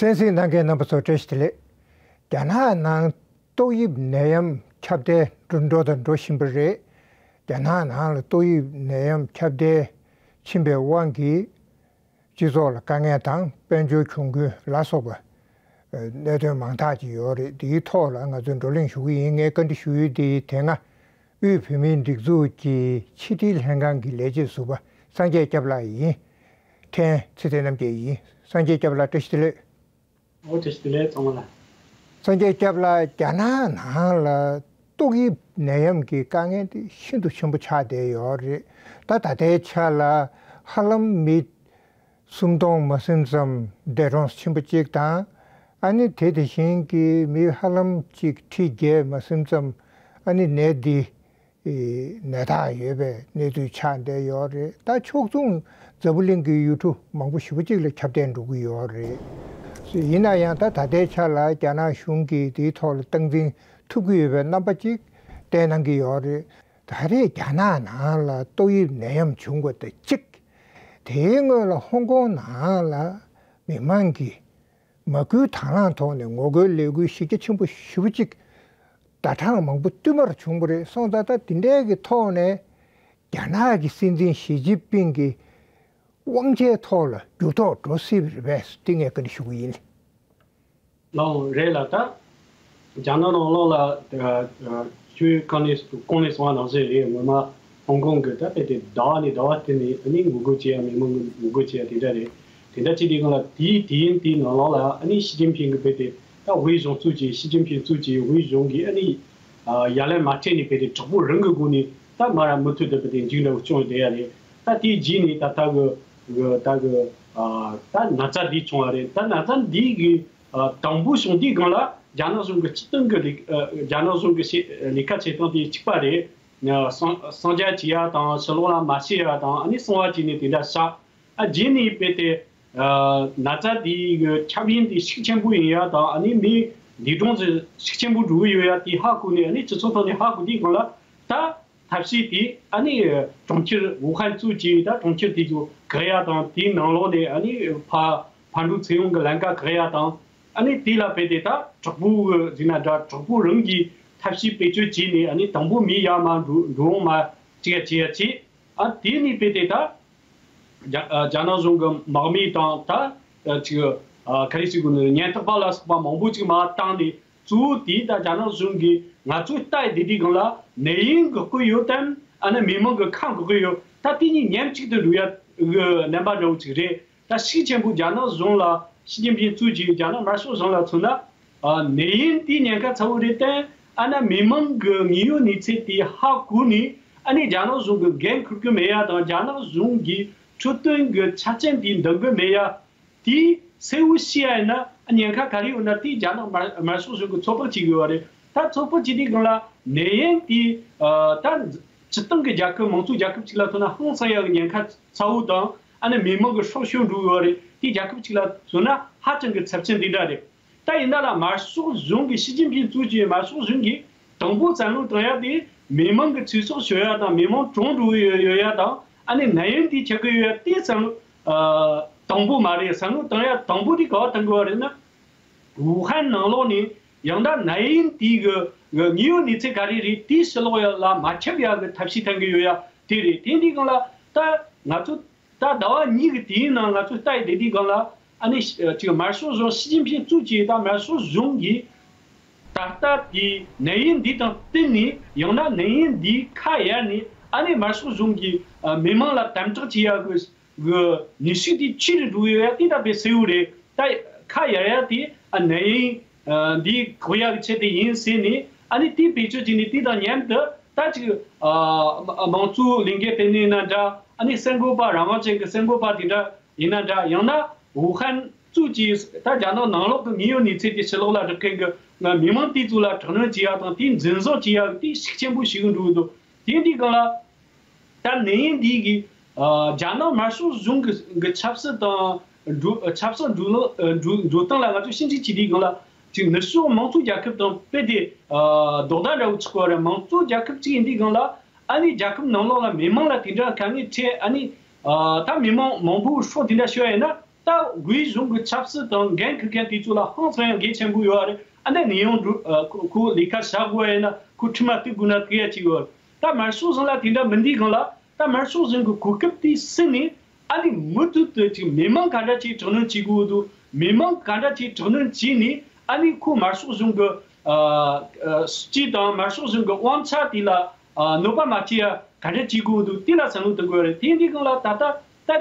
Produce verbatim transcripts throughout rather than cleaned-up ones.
གསན་གཟིགས་གནང་མཁན་རྣམ་པ་ཚོ་བཀྲ་ཤིས་བདེ་ལེགས། རྒྱ་ནག་ནང་ཏོག་དབྱིབས་ནད་ཡམས་ཁྱབ་གདལ་འགྲོ་དང་འགྲོ་བཞིན་པ་རེད། རྒྱ་ནག་ནང་ལ་ཏོག་དབྱིབས་ནད་ཡམས་ཁྱབ་གདལ་ཕྱིན་པའི་དབང་གིས། སྤྱི་ཚོགས་ལ་དཀའ་ངལ་དང་དཔལ་འབྱོར་གྱོང་གུན་ལ་སོགས་པ་གནད་དོན་མང་དག་ཅིག་ཡོད་རེད། དེའི་ཐོག་ལ་ང་ཚོས་བགྲོ་གླེང་ཞུ་གི་ཡིན། ངས་བཀའ་འདྲི་ཞུ་ཡུལ་དེ་དེ་སྔ་དབུས་བོད་མིའི་སྒྲིག་འཛུགས་ཀྱི་ཕྱི་དྲིལ་ལྷན་ཁང་གི་ལས་བྱེད་ཟུར་པ་སངས་རྒྱས་སྐྱབས་ལགས་ཡིན། ཕྲན་ཚེ་བརྟན་རྣམ་རྒྱལ་ཡིན། སངས་རྒྱས་སྐྱབས་ལགས་བཀྲ་ཤིས་བདེ་ལེགས། ཨོ་བཀྲ་ཤིས་བདེ་ལེགས་ཚང་མ་ལ། སངས་རྒྱས་སྐྱབས་ལགས། རྒྱ་ནག་ནང་ལ་ཏོག་དབྱིབས་ནད་ཡམས་ཀྱི་དཀའ་ངལ་དེ་ཤིན་ཏུ་ཆེན་པོ་ཆགས་བསྡད་ཡོད་རེད། ད་ད་ལྟའི་ཆ་ལ་ཧ་ལམ་མི་སུམ་སྟོང་མ་ཟིན་ཙམ་འདས་གྲོངས་ཕྱིན་པ་གཅིག་དང་། ཨ་ནི་དེ་དེ་བཞིན་གྱི་མི་ཧ་ལམ་གཅིག་ཁྲི་བརྒྱད་མ་ཟིན་ཙམ་ཨ་ནི་ནད་འདི་ནད་རྟགས་ཡོད་པའི་གནས་ཚུལ་ཆགས་བསྡད་ཡོད་རེད། ད་ཕྱོགས་མཚུངས་འཛམ་བུ་གླིང་གི་ཡུལ་གྲུ་མང་པོ་ཞེ་པོ་ཅིག་ལ་ཁྱབ་གདལ་འགྲོ་གི་ཡོད་རེད། ཡིན་ན་ཡང་ད་ད་ལྟའི་ཆ་ལ་རྒྱ་ནག་གཞུང་གིས་དེའི་ཐོག་ལ་སྟངས་འཛིན་ཐུབ་ཀྱི་ཡོད་པའི་རྣམ་པ་ཅིག་བསྟན་གནང་གི་ཡོད་རེད། ད་རེས་རྒྱ་ནག་ནང་ལ་ཏོག་དབྱིབས་ནད་ཡམས་བྱུང་བ་དང་གཅིག་དེའི་སྔོན་ལ་ཧོང་ཀོང་ནང་ལ་མི་མང་གིས་མ་སྐུལ་དང་བླངས་ཐོག་ནས་ངོ་རྒོལ་ལས་འགུལ་གཞི་རྒྱ་ཆེན་པོ་ཞེ་པོ་ཅིག་ཟླ་གྲངས་མང་པོ་བསྟུད་མར་བྱུང་བ་རེད། སོང་ཙང་ད་དེ་འདྲའི་གི་ཐོག་ནས་རྒྱ་ནག་གི་སྲིད་འཛིན་ཞི་ཅིན་ཕིང་གི་དབང་ཆའི་ཐོག་ལ་འགྱུར་ལྡོག་འགྲོ་སྲིད་པ་རེད་པས་དེ་ངས་བཀའ་འདྲི་ཞུ་གི་ཡིན། ལགས་རེད་ལ། ད་རྒྱ་ནག་ནང་ལོགས་ལ་ཁྱོད་གོང་ནས་གོང་ནས་གསུངས་པ་ནང་བཞིན་རེད། ངོ་མ་ཧོང་ཀོང་གི་ད་དཔེ་དེ་ཟླ་བ་ནས་ཟླ་བ་བརྟེན་ནས་ཨ་ནི་ངོ་རྒོལ་བྱེད་ཡ་མི་མང་གི་ངོ་རྒོལ་བྱེད་ཡ་དེ་འདྲ་རེད། དེ་འདྲ་བྱེད་དུས་སྒང་ལ་དེའི་དུས་ཡུན་དེའི་ནང་ལོགས་ལ་ཨ་ནི་ཞི་ཅིན་ཕིང་གི་དཔེ་དེ་ད་དབུས་གཞུང་བཙུགས་ཀྱིས་ཞི་ཅིན་ཕིང་བཙུགས་ཀྱིས་དབུས་གཞུང་གིས་ཨ་ནི་ཡ་ལན་མ་སྤྲད་ནས་དཔེ་དེ་དྲག་པོ་རང་གི་སྒོ་ནས་ད་མར་མུ་མཐུད་དུ་དཔེ་དེ་མཇུག་འབྲས་བུ་བྱུང་བསྡད་ཡ་རེད། ད་དེའི་རྗེས་ནས་ད་ལྟ་གི་གི་ད་གི་ད་ན་ཚ་འདི་བྱུང་བ་རེད། ད་ན་ཚ་འདི་གི་དང་པོ་བྱུང་དུས་སྒང་ལ་རྒྱ་ནག་གཞུང་གི་སྤྱི་བཏང་གི་ལས་རྒྱ་ནག་གཞུང་གི་ལས་ཀ་བྱེད་སྟངས་དེ་གཅིག་པ་རེད། གསང་གསང་རྒྱ་བྱེད་ཡ་དང་ཕྱི་ལོགས་ལ་མ་བཤད་ཡ་དང་ཨ་ནི་གསང་བ་བྱས་ནས་དེ་འདྲ་བཞག་ཨ་རྗེས་ནས་དཔེ་དེ་ན་ཚ་དེའི་གི་ཁྱབ་ཡུན་དེ་ཤུགས་ཆེན་པོ་ཡིན་ཡ་དང་ཨ་ནི་མི་འདས་གྲོངས་ཤུགས་ཆེན་པོ་འགྲོ་གི་ཡོད་ཡ་དེ་ཧ་གོ་ནས་ཨ་ནི་སྤྱི་ཚོགས་ཐོག་ནས་ཧ་གོ་དུས་སྒང་ལ་ད་ཐབས་ཤེས་དེ་ཨ་ནི་གྲོང་ཁྱེར་ཝུ་ཧན་གཙོས་ཀྱི་ད་གྲོང་ཁྱེར་དེ་ཚོ་བཀག་ཡ་དང་དེའི་ནང་ལོགས་ནས་ཨ་ནི་ཕ་ཕར་འགྲོ་ཚུར་ཡོང་གི་ལམ་ཁ་བཀག་ཡ་དང་། ཨ་ནི་དེ་ལ་དཔེ་དེ་ད་དྲག་པོ་གི་ཟེར་ན་འདྲ་དྲག་པོ་རང་གིས་ཐབས་ཤེས་བེད་སྤྱོད་བྱས་ནས་ཨ་ནི་དང་པོ་མི་ཡར་མར་འགྲོ་འགྲོ་འོང་མ་བྱེད་ཡ་བྱེད་ཡ་བྱས། ཨ་དེ་ནས་དཔེ་དེ་ད་རྒྱ་རྒྱ་ནག་གཞུང་གི་དམག་མི་དང་ད་ཅིག་ག་རེ་ཟེར་དགོས་ནི་ཉེན་རྟོག་པ་ལ་སོགས་པ་མང་པོ་ཅིག་མར་བཏང་ནས་གཙོ་བོ་དེ་ད་རྒྱ་ནག་གཞུང་གིས་ང་ཚོའི་ལྟ་ཡི་བསྡད་དུས་སྒང་ལ་ནད་ཡམས་འགོག་གི་ཡོད་དམ་ཨ་ནི་མི་མང་གི་ཁ་འགོག་གི་ཡོད་ད་དེ་གཉིས་མཉམ་གཅིག་ཏུ་འགྲོ་ཡ་གི་རྣམ་པ་འདྲ་བོ་ཅིག་རེད། ད་ཤུགས་ཆེན་པོ་རྒྱ་ནག་གཞུང་ལ་ཞི་ཅིན་ཕིང་གཙོས་ཀྱི་རྒྱ་ནག་དམར་ཤོག་གཞུང་ལ་མཚོན་ན། ཨ་ནད་ཡམས་དེའི་ཉེན་ཁ་ཚ་བོ་རེད་དེ་ཨ་ནི་མི་མང་གི་དངོས་ཡོད་གནས་ཚུལ་དེ་ཧ་གོ་ནས་ཨ་ནི་རྒྱ་ནག་གཞུང་གི་འགན་འཁུར་གི་མེད་ཡ་དང་རྒྱ་ནག་གཞུང་གི་འཕྲོད་བསྟེན་གི་ཆ་རྐྱེན་དེ་འདང་གི་མེད་ཡ། དེ་གསལ་བོ་ཤེས་ཡ་ཡིན་ན་ཉེན་ཁ་ག་རེ་ཡོད་ན་དེ་རྒྱ་ནག་དམར་དམར་ཤོག་གཞུང་གི་ཚོད་དཔག་བྱེད་གི་ཡོད་རེད། ད་ཚོད་དཔག་བྱེད་དུས་སྒང་ལ་ནད་ཡམས་དེ་ཨ་ད་སྤྱི་བཏང་གི་རྒྱལ་ཁབ་མང་གཙོ་རྒྱལ་ཁབ་ཅིག་ལ་མཚོན་ན་ཧང་སང་ཡ་གི་ཉེན་ཁ་ཚ་བོ་དང་ཨ་ནི་མི་མང་གི་སྲོག་ཤོར་འགྲོ་གི་ཡོད་རེད། དེ་རྒྱལ་ཁབ་ཅིག་ལ་མཚོན་ན་ཧ་ཅང་གི་ཚབས་ཆེན་དེ་འདྲ་རེད། ད་ཡིན་ན་ལ་དམར་ཤོག་གཞུང་གི་ཞི་ཅིན་ཕིང་གཙོས་ཀྱི་དམར་ཤོག་གཞུང་གིས་དང་པོ་བསམ་བློ་བཏང་ཡ་དེ་མི་མང་གི་ཚེ་སྲོག་ཤོར་ཡ་དང་མི་མང་གྲོངས་འགྲོ་གི་ཡོད་ཡོད་ཡ་དང་ཨ་ནི་ནད་ཡམས་དེ་ཆགས་ཀྱི་ཡོད་ཡ་དེ་བསམ་བློ་ཨ་དང་པོ་མ་རེད། བསམ་བློ་བཏང་ཡ་དང་པོ་དེ་ག་བ་བཏང་དགོས་བ་རེད་ན། ཝུ་ཧན་ནང་ལོགས་ནས་ཡང་ན་ནད་ཡམས་དེའི་གི་དངོས་ཡོད་གནས་ཚུལ་ག་རེ་རེད་དེ་ཕྱི་ལོགས་ཡ་ལ་མ་ཁྱབ་ཡ་གི་ཐབས་ཤེས་བཏང་གི་ཡོད་ཡ་དེ་རེད། དེ་འདི་སྒང་ལ་ད་ང་ཚོ་ད་ཟླ་བ་གཉིས་ཀྱི་དུས་ཡུན་ནང་ང་ཚོ་ལྟ་ཡི་བསྡད་དུས་སྒང་ལ་ཨ་ནི་ཅིག་དམར་ཤོག་གཞུང་ཞི་ཅིན་ཕིང་གཙོས་ཀྱི་ད་དམར་ཤོག་གཞུང་གིས་ད་ལྟ་དེའི་ནད་ཡམས་འདི་དང་བསྟུན་ནས་ཡང་ན་ནད་ཡམས་འདིའི་ཁ་གཡར་ནས་ཨ་ནི་དམར་ཤོག་གཞུང་གིས་མི་མང་ལ་དམ་དྲག་བྱེད་ཡ་གི་གི་ནུས་ཤུགས་དེ་ཆེ་རུ་འགྲོ་གི་ཡོད་ཡ་དེ་ད་དཔེ་གསལ་བོ་རེད། ད་ཁ་གཡར་ཡ་དེ་ཨ་ནད་ཡམས་འདི་འགོག་ཡ་གི་ཆེད་དུ་ཡིན་ཟེར་ནས་ཨ་ནི་དེ་བེད་སྤྱོད་བྱས་ནས་དེ་དང་མཉམ་དུ་ད་ཅིག་ཨ་མང་གཙོའི་ལས་འགུལ་སྤེལ་ནས་ཡིན་ན་འདྲ་ཨ་ནི་གསར་འགོད་པ་རང་དབང་ཅན་གྱི་གསར་འགོད་པ་དེ་འདྲ་ཡིན་ན་འདྲ་ཡང་ན་ཝུ་ཧན་གཙོས་ཀྱི་ད་རྒྱ་ནག་ནང་ལོགས་ཀྱི་དངོས་ཡོད་གནས་ཚུལ་དེ་ཕྱི་ལོགས་ལ་སྒྲོག་མཁན་གྱི་མི་མང་དེ་ཚོ་ལ་དྲག་གནོན་བྱེད་ཡ་དང་དེ་འཛིན་བཟུང་བྱེད་ཡ་དེ་ཤུགས་ཆེན་པོ་ཞིག་འགྲོ་གི་འདུག་དེ་འདི་སྒང་ལ། ད་ནད་ཡམས་འདི་གིས་ཨ་རྒྱ་ནག་དམར་ཤོག་གཞུང་གི་གི་ཆབ་སྲིད་དང་འགྲོ་ཆབ་སྲིད་འགྲོ་ལུགས་ཨ་འགྲོ་འགྲོ་སྟངས་ལ་ང་ཚོས་ཕྱིན་ཅི་ཅི་དེའི་སྒང་ལ་ཅིག་ནུབ་ཕྱོགས་མང་གཙོ་རྒྱལ་ཁབ་དང་དཔེ་དེ་ཨ་ལྡོག་ཟླ་འདྲ་བོ་ཆགས་པ་རེད། མང་གཙོ་རྒྱལ་ཁབ་ཅིག་ཡིན་དུས་སྒང་ལ་ཨ་ནི་རྒྱལ་ཁབ་ནང་ལོགས་ལ་མི་མང་ལ་དེ་འདྲ་དཀའ་ངལ་འཕྲད་ཨ་ནི་ཨ་ད་མི་མང་མང་པོ་སྲོག་དེ་འདྲ་ཤོར་ཡ་ཡིན་ན་ ད་དབུས་གཞུང་གི་ཆབ་སྲིད་དང་འགན་འཁུར་མཁན་དེ་ཚོ་ལ་ཧང་སང་ཡ་གལ་ཆེན་པོ་ཡོད་རེད། ཨ་ནི་ནི་ཡང་འགྲོ་ཨ་ཁོ་ཁོ་ལས་ཀ་བྱ་དགོས་ཡིན་ན་ཁོ་ཁྲིམས་མ་གཏུག་དགོས་ན་གཏུག་ཡ་ཅིག་ཡོད་རེད། ད་དམར་ཤོག་གཞུང་ལ་དེ་འདྲ་མི་འདུག་གང་ལ། ད་དམར་ཤོག་གཞུང་གི་གོ་སྐབས་དེ་ཟིན་ནས་ཨ་ནི་མུ་མཐུད་དུ་ཅིག་མི་མང་ག་འདྲ་ཅིག་དྲག་གནོན་བྱེད་དགོས་འདུག་མི་མང་ག་འདྲ་ཅིག་དྲག་གནོན་བྱས་ནས་ཨ་ནི་ཁོ་དམར་ཤོག་གཞུང་གི་ཨ་ཨ་སྲིད་ཇུས་དང་དམར་ཤོག་གཞུང་གི་དབང་ཆ་དེ་ལ་ཨ་གནོད་པ་མ་བྱེད་ཡ་ག་འདྲ་བྱེད་དགོས་འདུག་དེ་ལ་བསམ་བློ་གཏོང་དགོས་རེད། དེ་འདི་སྒང་ལ་ད་ལྟ་ད་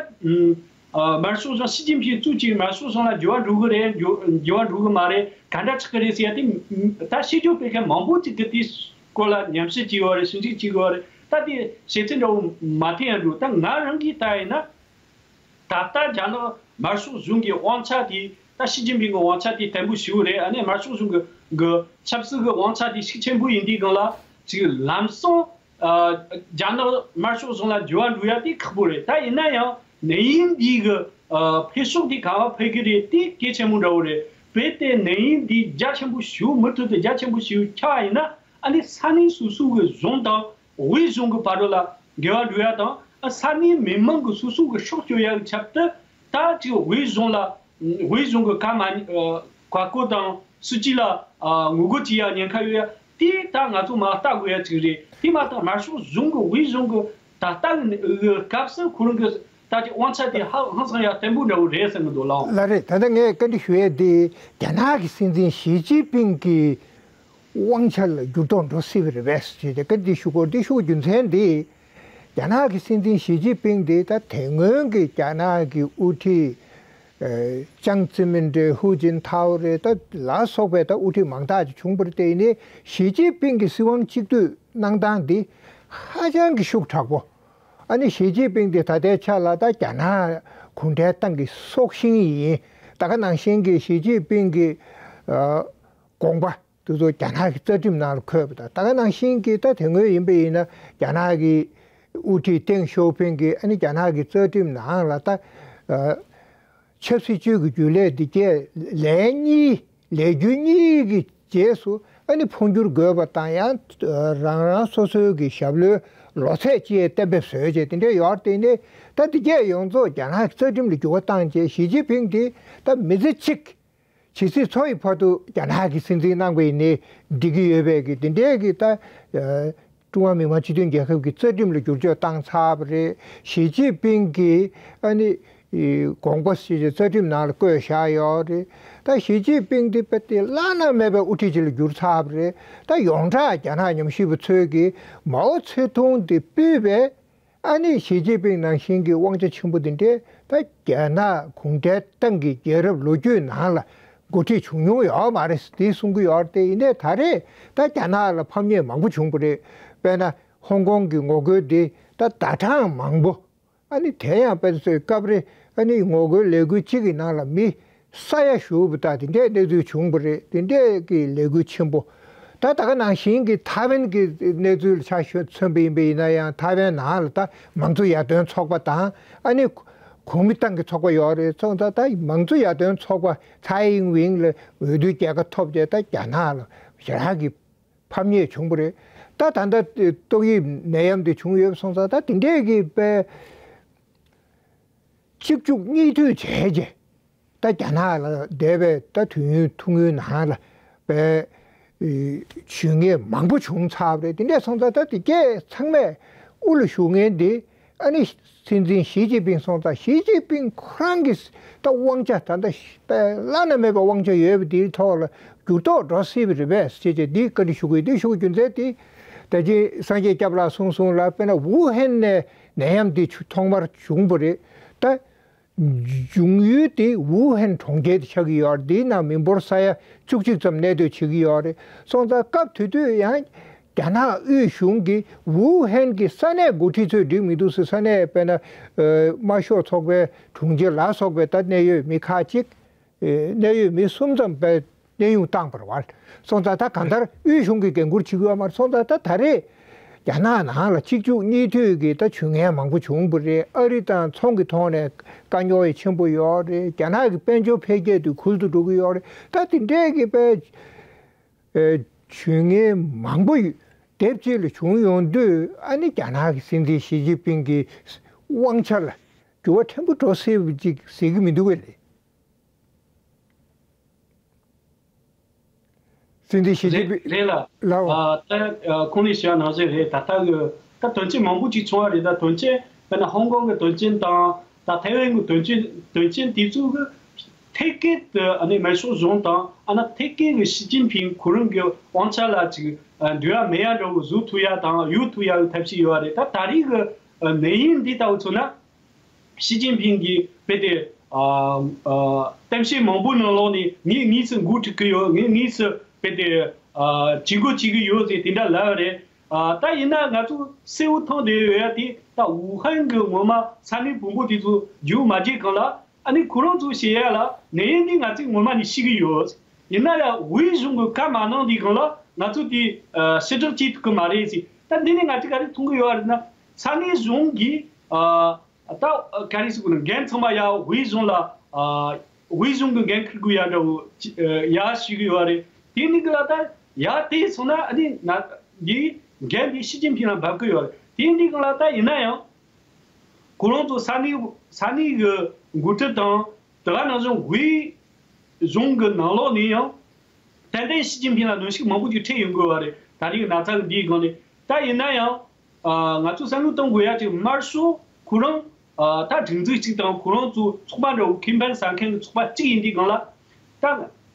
ཨ་དམར་ཤོག་གཞུང་ཞི་ཅིན་ཕིང་གཙོས་ཀྱི་དམར་ཤོག་གཞུང་ལ་འགྱུར་བ་འགྲོ་གི་རེད། འགྱུར་འགྱུར་བ་འགྲོ་གི་མ་རེད། ག་འདྲ་ཆགས་ཀྱི་རེད་ཟེར་ཡ་དེ་ད་ཤེས་རྒྱུ་དཔེ་མཁན་མང་པོ་ཅིག་གིས་དེ་སྐོར་ལ་ཉམས་ཞིབ་བྱས་ཡོད་རེད། ཞིབ་འཇུག་བྱས་ཡོད་རེད། ད་དེ་བཤད་ཚུལ་འདྲ་བོ་མ་འཐེན་ཡ་འགྲོ། ད་ང་རང་གིས་ལྟ་ཡིན་ན། ད་ལྟ་རྒྱ་ནག་དམར་ཤོག་གཞུང་གི་དབང་ཆ་དེ་ད་ཞི་ཅིན་ཕིང་གི་དབང་ཆ་དེ་བརྟན་པོ་ཞེ་པོ་རེད། ཨ་ནི་དམར་ཤོག་གཞུང་གི་གི་ཆབ་སྲིད་ཀྱི་དབང་ཆ་དེ་ཤུགས་ཆེན་པོ་ཡིན་དུས་སྒང་ལ་ཅིག་ལམ་སང་ཨ་རྒྱ་ནག་དམར་ཤོག་གཞུང་ལ་འགྱུར་བ་འགྲོ་ཡ་དེ་ཁག་པོ་རེད། ད་ཡིན་ན་ཡང་ནད་ཡམས་འདི་གི་ཨ་འཕེལ་ཕྱོགས་དེ་ག་པར་འཕེལ་གི་རེད། དེ་གལ་ཆེན་པོ་འདྲ་བོ་རེད། རྦད་དེ་ནད་ཡམས་འདི་རྒྱ་ཆེན་པོ་ཞེ་པོ་མུ་མཐུད་དུ་རྒྱ་ཆེན་པོ་ཞེ་པོ་ཆགས་ཡིན་ན་ཨ་ནི་ས་གནས་སོ་སོ་གི་གཞུང་དང་། དབུས་གཞུང་གི་བར་དུ་ལ་འགལ་བ་འགྲོ་ཡ་དང་། ས་གནས་མི་མང་གི་སོ་སོ་གི་སྲོག་སྐྱོབ་ཡ་གི་ཆེད་དུ་ད་ཅིག་དབུས་གཞུང་ལ་དབུས་གཞུང་གི་བཀའ་མ་བཀའ་བཀོད་དང་སྲིད་ཇུས་ལ་ངོ་རྒོལ་བྱེད་ཡ་ཉེན་ཁ་ཡོད་ཡ་དེ་ད་ང་ཚོ་མ་ལྟ་དགོས་ཡ་ཅིག་རེད། དེ་མ་ཐག་དམར་ཤོག་གཞུང་གི་དབུས་གཞུང་གི་ད་ལྟ་གི་སྐབས་སུ་ཁོ་རང་གི་ད་ཅིག་དབང་ཆ་དེ་ཧ་ཧང་སང་ཡ་བརྟན་པོ་འདྲ་བོ་རེད་བསམ་གི་འདུག་ལགས། ལགས་རེད། ད་ལྟ་ངས་བཀའ་འདྲི་ཞུ་ཡས་དེ་རྒྱ་ནག་གི་སྲིད་འཛིན་ཞི་ཅིན་ཕིང་གི་དབང་ཆ་ལ་འགྱུར་ལྡོག་འགྲོ་སྲིད་པ་རེད་པས་ཞེས་བཀའ་འདྲི་ཞུ་སྐོར་འདི་ཞུ་རྒྱུ་མཚན་འདི། རྒྱ་ནག་གི་སྲིད་འཛིན་ཞི་ཅིན་ཕིང་འདི་ད་དེ་སྔོན་གྱི་རྒྱ་ནག་གི་དབུ་ཁྲིད་ཨ་ཅང་ཙེ་མིན་རེད། ཧུའུ་ཅིན་ཐའོ་རེད། ད་ལ་སོགས་པའི་ད་དབུ་ཁྲིད་མང་དག་ཅིག་བྱུང་བ་རེད། དེ་ནི་ཞི་ཅིན་ཕིང་གི་སྲིད་དབང་གཅིག་སྡུད་གནང་སྟངས་འདི་ཧ་ཅང་གི་ཤུགས་དྲག་པོ། ཨ་ནི་ཞི་ཅིན་ཕིང་འདི་ད་ལྟའི་ཆ་ལ་ད་རྒྱ་ནག་གུང་ཁྲན་ཏང་གི་སྲོག་ཤིང་ཡིན། ད་ག་ནང་བཞིན་གྱི་ཞི་ཅིན་ཕིང་གི་ཨ་དགོངས་པ་དེ་ཚོ་རྒྱ་ནག་གི་རྩ་ཁྲིམས་ནང་ལ་འཁོད་པ་དང་། ད་ག་ནང་བཞིན་གྱི་ད་དེ་སྔོན་ཡིན་པ་ཡིན་ན་རྒྱ་ནག་གི་དབུ་ཁྲིད་ཏེང་ཞའོ་ཕིང་གིས་ཨ་ནི་རྒྱ་ནག་གི་རྩ་ཁྲིམས་ནང་ལ་ད་ཨ་ཆབ་སྲིད་བཅུད་ཀྱི་རྒྱུན་ལས་འདི་གས་ལས་གཉིས་ལས་རྒྱུ་གཉིས་ཀྱི་རྗེས་སུ་ཨ་ནི་འཕོ་འགྱུར་དགོས་པ་དང་། ཡང་རང་རང་སོ་སོའི་གི་ཞབས་ལྷོའི་ལོ་ཚད་ཅིག་གཏན་འབེབས་བཟོས་བྱས་དེ་འདྲ་ཡོད་རེད། དེ་ནས་ད་འདི་གས་ཡོངས་རྫོགས་རྒྱ་ནག་གི་རྩ་ཁྲིམས་ལ་འགྱུར་བ་བཏང་བྱས་ཞི་ཅིན་ཕིང་དེ་ད་མི་ཚེ་གཅིག་ཇི་སྲིད་འཚོ་ཡི་བར་དུ་རྒྱ་ནག་གི་སྲིད་འཛིན་གནང་བ་ཡིན་ནའི་འགྲིག་གི་ཡོད་པའི་གི་དེ་འདྲའི་གི་ད་ཨ་ཀྲུང་ཧྭ་མི་དམངས་སྤྱི་མཐུན་རྒྱལ་ཁབ་ཀྱི་རྩ་ཁྲིམས་ལ་བསྒྱུར་བཅོས་བཏང་ཚར་བ་རེད། ཞི་ཅིན་ཕིང་གིས་ཨ་ནི་ཨི་དགོངས་པ་ཞིག་རྩ་ཁྲིམས་ནང་ལ་བཀོད་བཞག་ཡོད་རེད། ད་ཞི་ཅིན་ཕིང་དེ་དཔེ་དེ་བླ་ན་མེད་པའི་དབུ་ཁྲིད་ཅིག་ལ་གྱུར་ཚར་བ་རེད། ད་ཡོངས་གྲགས་རྒྱ་ནག་ཉམས་ཞིབ་པ་ཚོས་ཀྱིས་མའོ་ཙེ་ཏུང་དེ་སྤུས་པའི་ཨ་ནི་ཞི་ཅིན་ཕིང་ནང་བཞིན་གྱི་དབང་ཆ་ཆེན་པོ་འདི་འདྲའི་ད་རྒྱ་ནག་གུང་ཁྲན་ཏང་གི་རྒྱལ་རབས་ལོ་རྒྱུས་ནང་ལ་འགོ་ཁྲིད་བྱུང་མྱོང་ཡོད་མ་རེད་དེ་གསུང་གི་ཡོད་རེད། དེ་ཡིན་ནའི་ད་རེས་ད་རྒྱ་ནག་ལ་ཕམ་ཉེས་མང་པོ་བྱུང་བ་རེད། དཔེར་ན་ཧོང་ཀོང་གི་ངོ་རྒོལ་འདི་ད་ཟླ་གྲངས་མང་པོ། ཨ་ནི་དེ་ཡང་དཔེ་མཚོན་སྐབས་རེ་ཨ་ནི་ངོ་རྒོལ་ལས་འགུལ་གཅིག་གི་ནང་ལ་མི་ས་ཡ་བཞུགས་པ་དང་དེ་འདྲའི་གནས་ཚུལ་བྱུང་བ་རེད། དེ་འདྲའི་གི་ལས་འགུལ་ཆེན་པོ། ད་ད་ག་ནང་བཞིན་གྱི་ཐའེ་ཝན་གྱི་གནས་ཚུལ་ལ་ཆ་ཤོས་མཚོན་པ་ཡིན་པ་ཡིན་ན་ཡང་ཐའེ་ཝན་ནང་ལ་ད་མང་གཙོ་ཡར་ཐོན་ཚོགས་པ་དང་ཨ་ནི་གོང་མི་ཏང་གི་ཚོགས་པ་ཡོད་རེད། སོང་ཙང་ད་མང་གཙོ་ཡར་ཐོན་ཚོགས་པ་ཚའེ་ཨིན་ཝིན་ལ་འོས་བསྡུའི་རྒྱལ་ཁ་ཐོབ་རྗེས་ད་རྒྱ་ནག་ལ་ཞེ་དྲག་གི་ཕམ་ཉེས་བྱུང་བ་རེད། ད་ད་ལྟ་ཏོག་དབྱིབས་ནད་ཡམས་དེ་བྱུང་ཡོད་པ་སོང་ཙང་ད་དེ་འདྲས་ཀྱི་དཔེ་གཅིག་མཇུག་གཉིས་མཐུད་བྱས་རྗེས་ད་རྒྱ་ནག་ལ་འདས་པའི་ད་དུས་ཡུན་ཐུང་ངུའི་ནང་ལ་དཔེ་ཨེ་ཇུས་ངན་མང་པོ་བྱུང་ཚར་བ་རེད། དེ་འདྲས་སོང་ཙང་ད་དེ་གས་ཚང་མས་དབུ་ལ་ཞུགས་མཁན་དེ་ཨ་ནི་སྲིད་འཛིན་ཞི་ཅིན་ཕིང་སོང་ཙང་ཞི་ཅིན་ཕིང་ཁོ་རང་གིས་ད་དབང་ཆ་ད་ལྟ་བླ་ན་མེད་པའི་དབང་ཆ་ཡོད་པ་དེའི་ཐོག་ལ་འགྱུར་ལྡོག་འགྲོ་སྲིད་པ་རེད་པས་ཞེས་བྱས་འདི་བཀའ་འདྲི་ཞུ་དགོས། འདི་ཞུ་རྒྱུ་མཚན་དེ་ད་ཅི་སངས་རྒྱས་སྐྱབས་ལགས་གསུངས་སོང་ལ། དཔེར་ན་ཝུ་ཧན་ནས་ནད་ཡམས་འདི་ཐོག་མར་བྱུང་བ་རེད། ད་འབྱུང་ཡུལ་དེ་ཝུ་ཧན་གྲོང་ཁྱེར་དེ་ཆགས་ཀྱི་ཡོད་རེད། དེའི་ནང་མི་འབོར་ས་ཡ་བཅུ་གཅིག་ཙམ་གནས་སྡོད་བྱེད་ཀྱི་ཡོད་རེད། སོང་ཙང་སྐབས་དེ་དུས་ཡང་རྒྱ་ནག་དབུས་གཞུང་གིས་ཝུ་ཧན་གྱི་ས་གནས་འགོ་ཁྲིད་ཚོས་འགྲིག་མི་འདུག་ཟེར། ས་གནས་དཔེར་ན་ཨ་དམར་ཤོག་ཚོགས་པའི་དྲུང་ཆེ་ལ་སོགས་པའི་ད་གནད་ཡོད་མི་ཁག་ཅིག་ཨ་གནད་ཡོད་མི་གསུམ་ཙམ་དཔེ་གནས་དབྱུང་བཏང་བ་རེད་བ། སོང་ཙང་ད་གང་ལྟར་དབུས་གཞུང་གིས་འགན་འཁུར་བྱེད་ཀྱི་ཡོད་མ་རེད། སོང་ཙང་ད་ད་རེས་རྒྱ་ནག་ནང་ལ་གཅིག་མཇུག་གཉིས་མཐུད་ཀྱི་ད་ཇུས་ངན་མང་པོ་བྱུང་བ་རེད། ཨ་རི་དང་ཚོང་གི་ཐོག་ནས་དཀའ་རྙོག་ཡང་ཆེན་པོ་ཡོད་རེད། རྒྱ་ནག་གི་དཔལ་འབྱོར་འཕེལ་རྒྱས་དེ་ཁུལ་དུ་འགྲོ་གི་ཡོད་རེད། ད་དེ་འདྲས་ཀྱི་དཔེ་ཨེ་ཇུས་ངན་མང་པོ་ཡོད་སྡེབ་གཅིག་ལ་བྱུང་ཡོང་དུས་ཨ་ནི་རྒྱ་ནག་གི་སྲིད་འཛིན་ཞི་ཅིན་ཕིང་གི་དབང་ཆ་ལ་ འགྱུར་བ་ཕྲན་བུ་འགྲོ་སྲིད་པ་ཅིག་ཟེར་གྱི་མི་འདུག་གས་རེད། སྲིད་འཛིན་ཞི་ཅིན་རེད་ཕིང་རེད་ལ། ལའོ། ཨ། ད་ཨ་ཁོང་ནས་བཤད་ནང་བཞིན་རེད། ད་ལྟ་གི་ད་དོན་རྐྱེན་མང་པོ་ཅིག་བྱུང་བ་རེད། ད་དོན་རྐྱེན་དཔེར་ན་ཧོང་ཀོང་གི་དོན་རྐྱེན་དང་། ད་ཐའེ་ཝན་གྱི་དོན་རྐྱེན་དོན་རྐྱེན་དེ་ཚོ་གི་ཐད་ཀར་དུ་ཨ་ནི་དམར་ཤོག་གཞུང་དང་ཨ་ན་ཐད་ཀར་གི་ཞི་ཅིན་ཕིང་ཁོ་རང་གི་དབང་ཆ་ལ་ཅིག་ཨ་འབྲེལ་བ་མེད་ཡ་འདྲ་བོ་བཟོ་ཐུབ་ཡ་དང་གཡོལ་ཐུབ་ཡ་གི་ཐབས་ཤེས་ཡོད་རེད། ད་ད་རེས་གི་ཨ་གནས་ཡུལ་འདི་ལྟ་བུ་མཚོན་ན། ཞི་ཅིན་ཕིང་གིས་རྦད་དེ་ཨ་ཨ་གཏམ་བཤད་མང་པོའི་ནང་ལོགས་ནས་ངས་དངོས་སུ་འགོ་ཁྲིད་ཀྱི་ཡོད། ངས་དངོས་སུ་རྦད་དེ་ཨ་བྱེད་འགོ་བྱེད་ཀྱི་ཡོད་ཟེར་དེ་འདྲ་ལབ་པ་རེད། ཨ་ད་ཡིན་ན་ང་ཚོ་གསལ་བོ་མཐོང་བསྡད་ཡོད་ཡ་དེ། ད་ཝུ་ཧན་གྱི་ངོ་མ་ས་གནས་བོན་པོ་དེ་ཚོ་བསྒྱུར་མ་བྱས་གོང་ལ། ཨ་ནི་ཁོ་རང་ཚོ་བཤད་ཡ་ལ་གནས་ཡུལ་འདི་ང་ཚོས་ངོ་མ་ནས་ཤེས་ཀྱི་ཡོད། ཡིན་ན་ཡང་ཝེ་གཞུང་གི་བཀའ་མ་གནང་དུས་སྒང་ལ་ང་ཚོ་དེ་ཨ་ཕྱིར་བསྒྲགས་བྱེད་ཐུབ་ཀྱི་མ་རེད་ཟེར། ད་འདི་ནས་ང་ཚོས་ག་རེ་མཐོང་གི་ཡོད་རེད་ན། ས་གནས་གཞུང་གིས་ཨ་ད་ག་རེ་ཟེར་དགོས་ན། འགན་ཚང་མ་ཡ་ཝེ་གཞུང་ལ་ཨ་ཝེ་གཞུང་གི་འགན་འཁུར་དགོས་ཡ་འདྲ་བོ་ཅི་ཨ་ཡ་ཞུ་གི་ཡོད་རེད། དེ་ནི་གི་ལ་ད་ཡ་དེ་སོང་ན་ཨ་ནི་ང་འདིའི་འགན་དེ་ཞི་ཅིན་ཕིང་ལ་འབབ་ཀྱི་ཡོད་རེད། དེ་འདི་གི་ལ་ད་ཡིན་ན་ཡང་། ཁོ་རང་ཚོ་ས་གནས་ས་གནས་ཀྱི་འགོ་ཁྲིད་དང་། དེ་ག་ནང་བཞིན་ཝེ་གཞུང་གི་ནང་ལོགས་ནས་ཡང་ཏན་ཏན་ཞི་ཅིན་ཕིང་ལ་གནོན་ཤུགས་མང་པོ་ཅིག་འཕྲད་ཡོང་དགོས་པ་རེད། ད་རེས་ཀྱི་ན་ཚ་གི་འདིའི་སྒང་ནས། ད་ཡིན་ན་ཡང་ཨ་ང་ཚོས་བསམ་བློ་གཏོང་དགོས་ཡ་ཅིག་དམར་ཤོག་ཁོ་རང་ཨ་ད་སྒྲིག་འཛུགས་གཅིག་དང་ཁོ་རང་ཚོ་ཚོགས་པ་འདྲ་བོ་ཁེ་ཕན་བསམ་མཁན་གྱི་ཚོགས་པ་གཅིག་ཡིན་དུས་སྒང་ལ། ད་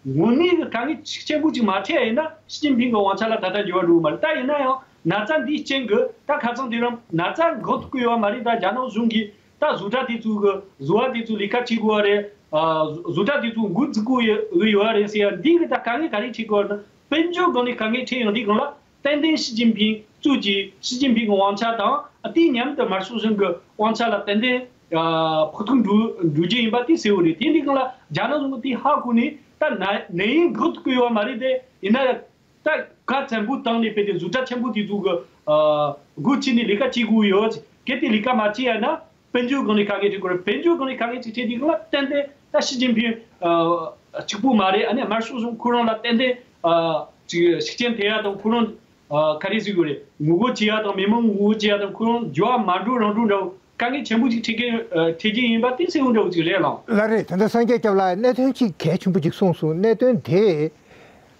དངོས་གནས་ཀྱི་དཀའ་ངལ་ཤུགས་ཆེན་པོ་ཅིག་མ་འཕྲད་ཡིན་ན་ཞི་ཅིན་ཕིང་གི་དབང་ཆ་ལ་ད་ལྟ་འགྱུར་བ་འགྲོ་གི་མ་རེད། ད་ཡིན་ན་ཡང་ན་ཚ་འདིའི་རྐྱེན་གྱིས་ད་ཁ་སང་དེ་རིང་ན་ཚ་འགོག་ཐུབ་ཀྱི་ཡོད་མ་རེད། ད་རྒྱ་ནག་གཞུང་གིས་ད་བཟོ་གྲྭ་དེ་ཚོ་གི་བཟོ་བ་དེ་ཚོ་ལས་ཀ་བྱེད་དགོས་པ་རེད། ཨ་བཟོ་གྲྭ་དེ་ཚོ་འགོ་འཛུགས་དགོས་ཡོད་ཡོད་རེད་ཟེར་ཡ་འདི་གི་ད་དཀའ་ངལ་ག་རེ་འཕྲད་ཀྱི་ཡོད་རེད་ན། དཔལ་འབྱོར་སྒང་ནས་དཀའ་ངལ་འཕྲད་ཡོང་དུས་སྒང་ལ། ཏན་ཏན་ཞི་ཅིན་ཕིང་གཙོས་ཀྱི་ཞི་ཅིན་ཕིང་གི་དབང་ཆ་དང་། དེའི་མཉམ་དུ་དམར་ཤོག་གཞུང་གི་དབང་ཆ་ལ་ཏན་ཏན་ཕོག་ཐུག་འགྲོ་འགྲོ་རྒྱུ་ཡིན་པ་དེ་གསལ་བོ་རེད། དེ་འདི་སྒང་ལ་རྒྱ་ནག་གཞུང་གིས་དེ་ཧ་གོ་ནས་ད་ན་ནད་ཡམས་འགོག་ཐུབ་ཀྱི་ཡོད་མ་རེད་དེ། ཡིན་ན་ཡང་ད་ག་ཚན་པོ་བཏང་ནས་དཔེ་དེ་བཟོ་གྲྭ་ཆེན་པོ་དེ་ཚོ་གི་སྒོ་ཕྱེ་ནས་ལས་ཀ་བྱེད་དགོས་ཡོད། གལ་ཏེ་ལས་ཀ་མ་བྱེད་ཡ་ན། དཔལ་འབྱོར་སྒང་ནས་དཀའ་ངལ་འཕྲད་ཀྱི་རེད། དཔལ་འབྱོར་སྒང་ནས་དཀའ་ངལ་ཅིག་འཕྲད་དུས་སྒང་ལ་ཏན་ཏན་ད་ཞི་ཅིན་ཕིང་ཨ་གཅིག་པུ་མ་རེད། ཨ་ནི་དམར་ཤོག་གཞུང་ཁོ་རང་ལ་ཏན་ཏན་ཨ་ཅིག་ཤུགས་རྐྱེན་ཐེབས་ཡ་དང་། ཁོ་རང་ཨ་ག་རེ་ཟེར་དགོས་རེད། ངོ་རྒོལ་བྱེད་ཡ་དང་། མི་མང་ངོ་རྒོལ་བྱེད་ཡ་དང་། ཁོ་རང་འགྱུར་བ་མ་འགྲོ་རང་འགྲོ་འདྲ་བོ་དཀའ་ངལ་ཆེན་པོ་ཅིག་འཕྲད་ཀྱི་ཨ་འཕྲད་ཀྱི་ཡིན་པ་དེ་གསལ་བོ་འདྲ་བོ་ཅིག་རེད་ལགས། ལགས་རེད། ད་ལྟ་སངས་རྒྱས་སྐྱབས་ལགས་གནད་དོན་གཅིག་གལ་ཆེན་པོ་ཅིག་གསུངས་སོང་། གནད་དོན་དེ་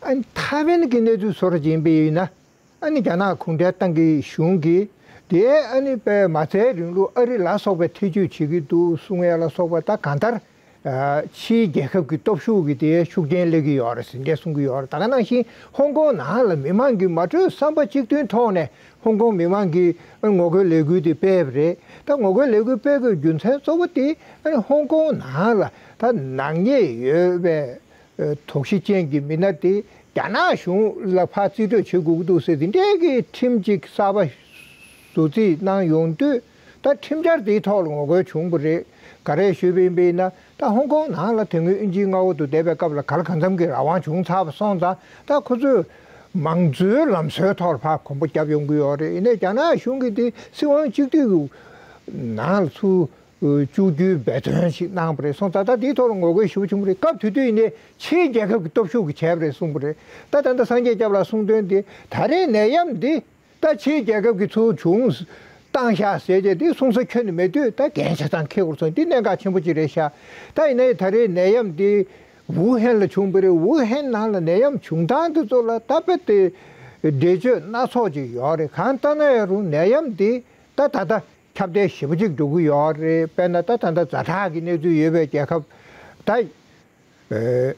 ཨ་ནི་ཐའེ་ཝན་གྱི་གནས་ཚུལ་བཟོ་འདྲ་ཅིག་ཡིན་པ་ཡིན་ན། ཨ་ནི་རྒྱ་ནག་གུང་ཁྲན་ཏང་གི་གཞུང་གིས་དེ་ཨ་ནི་པའི་མ་རྩའི་རིང་ལུགས་ཨ་རི་ལ་སོགས་པའི་ཐེ་བྱུས་བྱེད་ཀྱི་འདུག་གསུང་ཡ་ལ་སོགས་པ། ད་གང་ལྟར་ཨ་ཕྱིའི་རྒྱལ་ཁབ་ཀྱི་སྟོབས་ཤུགས་ཀྱིས་དེ་ཤུགས་རྐྱེན་སླེབས་ཀྱི་ཡོད་རེད་ཟེར་འདྲ་གསུང་གི་ཡོད་རེད། ད་ག་ནང་བཞིན་ཧོང་ཀོང་ནང་ལ་མི་མང་གིས་མ་གྲོས་བསམ་པ་གཅིག་མཐུན་ཐོག་ནས་ཧོང་ཀོང་མི་མང་གིས་ངོ་རྒོལ་ལས་འགུལ་དེ་སྤེལ་བ་རེད། ད་ངོ་རྒོལ་ལས་འགུལ་སྤེལ་དགོས་རྒྱུ་མཚན་གཙོ་བོ་དེ་ཨ་ནི་ཧོང་ཀོང་ནང་ལ་ད་ནག་ཉེས་ཡོད་པའི་དོགས་གཞི་ཅན་གྱི་མི་སྣ་དེ་རྒྱ་ནག་གཞུང་ལ་ཕར་རྩིས་སྤྲོད་བྱེད་དགོས་ཀྱི་འདུག་ཟེར། དེ་འདྲའི་གི་ཁྲིམས་ཅིག་གསར་པ་བཟོ་རྩིས་གནང་ཡོང་དུས། ད་ཁྲིམས་འཆར་དེའི་ཐོག་ལ་ངོ་རྒོལ་བྱུང་བ་རེད། ག་རེ་ཞུས་པ་ཡིན་པ་ཡིན་ན། ད་ཧོང་ཀོང་ནང་ལ་དེ་སྔོན་དབྱིན་ཇིའི་མངའ་འོག་ཏུ་བསྡད་པའི་སྐབས་ལ་ག་ལ་གང་འཚམ་གྱི་རང་དབང་བྱུང་ཚར་བ་སོང་ཙང་། ད་ཁོ་ཚོས་མང་གཙོའི་ལམ་སྲོལ་ཐོག་ལ་ཕར་གོམ་པ་བརྒྱབ་ཡོང་གི་ཡོད་རེད། ཡིན་ནའི་རྒྱ་ནག་གཞུང་གིས་དེ་སྲིད་དབང་གཅིག་སྡུད་ཀྱི་ནང་ལ་ཚུར་བཅུག་རྒྱུའི་འབད་བརྩོན་ཞིག་གནང་བ་རེད་སོང་ཙང་། ད་དེའི་ཐོག་ལ་ངོ་རྒོལ་ཞེ་པོ་བྱུང་བ་རེད། སྐབས་དེ་དུས་ཡིན་ནའི་ཕྱིའི་རྒྱལ་ཁབ་ཀྱི་སྟོབས་ཤུགས་ཀྱིས་བྱས་པ་རེད་གསུངས་པ་རེད། ད་ད་ལྟ་སངས་རྒྱས་སྐྱབས་ལགས་གསུངས་དོན་དེ། ད་རེས་ནད་ཡམས་འདི་ད་ཕྱིའི་རྒྱལ་ཁབ་ཀྱིས་ཚུར་བྱུང་བཏང་ཤག་ཟེར་བྱས་དེ་གསུང་ས་ཁྱོན་ནས་མེད་དུས། ད་འགན་ཆ་ཚང་འཁྱེར་དགོས་སོང་། འདི་གནད་འགག་ཆེན་པོ་ཅིག་རེད་ཤག། ད་ཡིན་ནའི་ད་རེས་ནད་ཡམས་འདི་ཝུ་ཧན་ལ་བྱུང་བ་རེད། ཝུ་ཧན་ནང་ལ་ནད་ཡམས་བྱུང་སྟངས་དེ་ཚོ་ལ་ད་དཔེ་དེ་འགྲེལ་བརྗོད་སྣ་ཚོགས་ཅིག་ཡོད་རེད། གང་ལྟར་ན་ཡང་རུང་ནད་ཡམས་འདི་ད་ད་ལྟ་ཁྱབ་གདལ་ཞེ་པོ་ཅིག་འགྲོ་གི་ཡོད་རེད། དཔེར་ན་ད་ད་ལྟ་ཛ་དྲག་གི་གནས་ཚུལ་ཡོད་པའི་རྒྱལ་ཁབ་ད། ཨེ།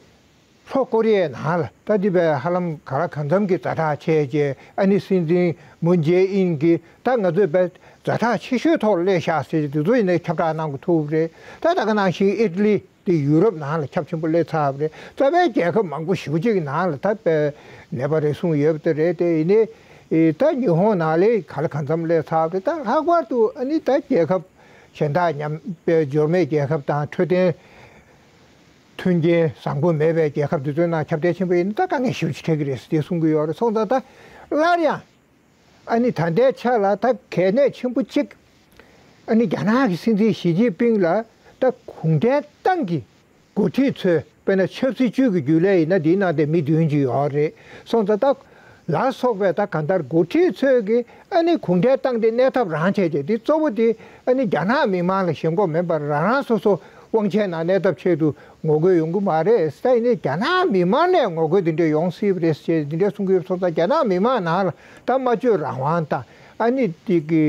ལྷོ་ཀོ་རི་ཡའི་ནང་ལ་ད་འདི་བས་ཧ་ལམ་ག་ལ་གང་འཚམ་གྱི་ཛ་དྲག་ཆེ་ཆེ། ཨ་ནི་སྲིད་འཛིན་མུན་ཇེ་ཨིན་གྱིས་ད་ང་ཚོས་བས་ཛ་དྲག་ཆེ་ཤོས་ཐོག་ལ་སླེབས་ཤག་ཟེར། དེ་ཚོ་ཡིན་ནའི་ཁྱབ་བསྒྲགས་གནང་དགོས་ཐུག་རེད། ད་ད་ག་ནང་བཞིན་ཨི་ཊ་ལི་དེ་ཡུ་རོབ་ནང་ལ་ཁྱབ་ཆེན་པོ་སླེབས་ཚར་བ་རེད། རྩ་བའི་རྒྱལ་ཁབ་མང་པོ་ཞེ་པོ་ཅིག་གི་ནང་ལ་ད་བས་ནད་པ་རེད་གསུངས་ཡོད་པ་དེ་རེད། དེ་ཡིན་ནའི་ད་ཉི་ཧོང་ནང་ལ་ག་ལ་གང་འཚམ་སླེབས་ཚར་བ་རེད། ད་ལྷག་པར་དུ་ཨ་ནི་ད་རྒྱལ་ཁབ་གཞན་དག་མཉམ་པའི་འབྱོར་མེད་རྒྱལ་ཁབ་དང་འཕྲོད་བསྟེན་མཐུན་རྐྱེན་བཟང་པོ་མེད་པའི་རྒྱལ་ཁབ་དེ་ཚོའི་ནང་ཁྱབ་གདལ་ཆེན་པོ་ཡིན་ན་ད་དཀའ་ངལ་ཞེ་པོ་ཅིག་འཕྲད་ཀྱི་རེད་ཟེར་དེ་གསུང་གི་ཡོད་རེད། སོང་ཙང་ད་སླར་ཡང་ཨ་ནི་ད་ལྟའི་ཆ་ལ་ད་གལ་གནད་ཆེན་པོ་གཅིག། ཨ་ནི་རྒྱ་ནག་གི་སྲིད་འཛིན་ཞི་ཅིན་ཕིང་ལ་ད་གུང་ཁྲན་ཏང་གི་འགོ་ཁྲིད་ཚོས། དཔེར་ན་ཆབ་སྲིད་བཅུད་ཀྱི་རྒྱུན་ལས་ཡིན་ན་དེའི་ནང་དེ་མི་བདུན་ཅིག་ཡོད་རེད། སོང་ཙང་ད་ ལ་སོགས་པའི་ད་གང་ལྟར་འགོ་ཁྲིད་ཚོས་ཀྱི་ཨ་ནི་གུང་ཁྲན་ཏང་དེ་གནས་ཐབས་རང་བྱས་རྗེས་དེ་གཙོ་བོ་དེ་ཨ་ནི་རྒྱ་ནག་མི་མང་ལ་ཞེན་ཁོག་མེད་པར་རང་རང་སོ་སོ་དབང་ཆའི་ནང་གནས་ཐབས་ཆེད་དུ་ངོ་རྒོལ་ཡོང་གི་མ་རེད། ད་ཡིན་ནའི་རྒྱ་ནག་མི་མང་ནས་ངོ་རྒོལ་དེ་འདྲ་ཡོང་སྲིད་པ་རེད་ཅེས་དེ་འདྲ་གསུང་གི་ཡོད་སོང་ཙང་རྒྱ་ནག་མི་མང་ནང་ལ་ད་སྨྲ་བརྗོད་རང་དབང་དང་ཨ་ནི་དེ་གི་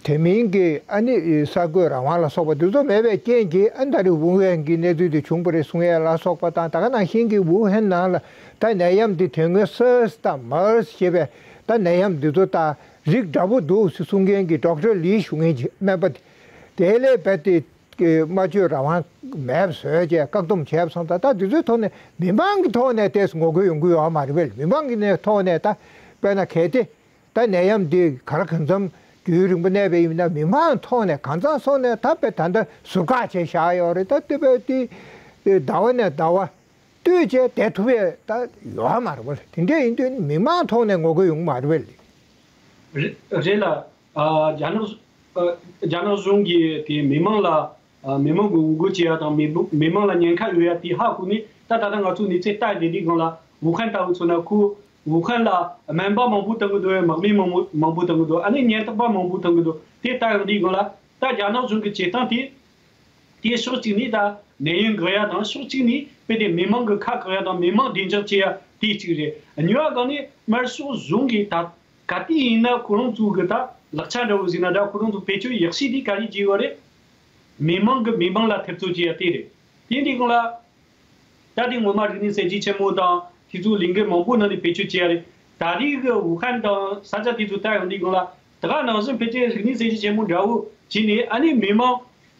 དེ་མིན་གྱི་ཨ་ནི་གསར་འགོད་རང་དབང་ལ་སོགས་པ་འདི་ཚོ་མེད་པའི་རྐྱེན་གྱིས་ཨ་ནི་ད་རེས་ཝུ་ཧན་གྱི་གནས་ཚུལ་དེ་བྱུང་བ་རེད་གསུང་ཡས་ལ་སོགས་པ་དང་ད་ག་ནང་བཞིན་གྱི་ཝུ་ཧན་ནང་ལ་ད་ནད་ཡམས་འདི་དོན་དངོས་སཱར་སི་དང་མཱར་སི་ཞེས་པའི་ད་ནད་ཡམས་འདི་ཚོ་ད་རིགས་འདྲ་པོ་འདུག་ཟེར་གསུང་མཁན་གྱི་ཌོག་ཊར་ལི་ཞུ་མཁན་གྱི་སྨན་པ་དེ་དེ་ལས་རྦད་དེ་སྨྲ་བརྗོད་རང་དབང་མེད་པ་བཟོས་བྱས་བཀག་སྡོམ་བྱས་པ་སོང་ཙང་ད་འདི་ཚོའི་ཐོག་ནས་མི་མང་གི་ཐོག་ནས་ཏོག་ཙམ་ངོ་རྒོལ་ཡོང་གི་ཡོད་མ་རེད་པས། མི་མང་གི་ནས་ཐོག་ནས་ད་དཔེར་ན་གལ་ཏེ། ད་ནད་ཡམས་འདི་ག་ལ་གང་འཚམ་རྒྱུན་རིང་པོ་གནས་པ་ཡིན་ན་མི་མང་ཐོག་ནས་གང་འཚམ་སོང་ནས་ད་དཔེ་ད་ལྟ་ཟུར་བཀག་བྱས་བཞག་ཡོད་རེད། ད་ལྟ་བས་དེ་ཟླ་བ་ནས་ཟླ་བ་བསྟུད་བྱས་བསྡད་ཐུབ་ཡས་ད་ཡོད་མ་རེད་པ། དེ་འདྲ་ཡིན་དུས་མི་མང་ཐོག་ནས་ངོ་རྒོལ་ཡོང་མ་རེད་པས། རེད་རེད་ལ། ཨ། རྒྱ་ནག་ཨ། རྒྱ་ནག་གཞུང་གིས་དེ་མི་མང་ལ། ཨ། མི་མང་གི་འོས་བསྐོ་བྱེད་ཡ་དང་མི་མི་མང་ལ་ཉེན་ཁ་ཡོད་ཡ་དེ་ཧ་གོ་ནས་ད་ད་ལྟ་ང་ཚོ་གནས་ཚུལ་ལྟ་བསྡད་དུས་སྒང་ལ་ཝུ་ཧན་ལྟ་བུ་མཚོན་ན་ཁོ་ཝུ་ཧན་ལ་སྨན་པ་མང་པོ་བཏང་གི་འདུག་ཡ། དམག་མི་མང་པོ་མང་པོ་བཏང་གི་འདུག་ཨ་ནི་ཉེན་རྟོག་པ་མང་པོ་བཏང་གི་འདུག་དེ་ལྟ་ཡོང་དུས་སྒང་ལ་ད་རྒྱ་ནག་གཞུང་གི་བྱེད་སྟངས་དེ་དེ་ཕྱོགས་གཅིག་ནས་ད་ནད་ཡམས་འགོག་ཡ་དང་ཕྱོགས་གཅིག་ནས་དཔེ་དེ་མི་མང་གི་ཁ་བཀག་ཡ་དང་མི་མང་བདེ་འཇགས་བྱེད་ཡ་དེ་གཅིག་རེད། གཉིས་པ་སྒང་ནས་དམར་ཤོག་གཞུང་གིས་ད། ག་དུས་ཡིན་ན་ཁོ་རང་ཚོ་གི་ད་ལག་ཆ་འདྲ་བོ་ཟིག་ན་འདྲ་ཁོ་རང་ཚོ་བེད་སྤྱོད་ཡག་ཤོས་དེ་ག་རེ་བྱས་ཡོད་རེད། མི་མང་གི་མི་མང་ལ་ཐེབས་རྩོད་བྱེད་ཡ་དེ་རེད། དེ་འདི་སྒང་ལ་ད་དེ་ངོ་མ་རིག་གནས་གསར་བརྗེ་ཆེན་མོ་དང་དེ་ཚོ་ལས་འགུལ་མང་པོ་ནང་ནས་བེད་སྤྱོད་བྱེད་ཡ་རེད། ད་རེས་གི་ཝུ་ཧན་དང་ས་ཆ་དེ་ཚོ་ལྟ་ཡོང་དུས་སྒང་ལ་ད་ག་ནང་བཞིན་ཕལ་ཆེར་རིག་གནས་གསར་བརྗེ་ཆེན་མོ་འདྲ་བོ་བྱས་ནས་ཨ་ནི་མི་མང་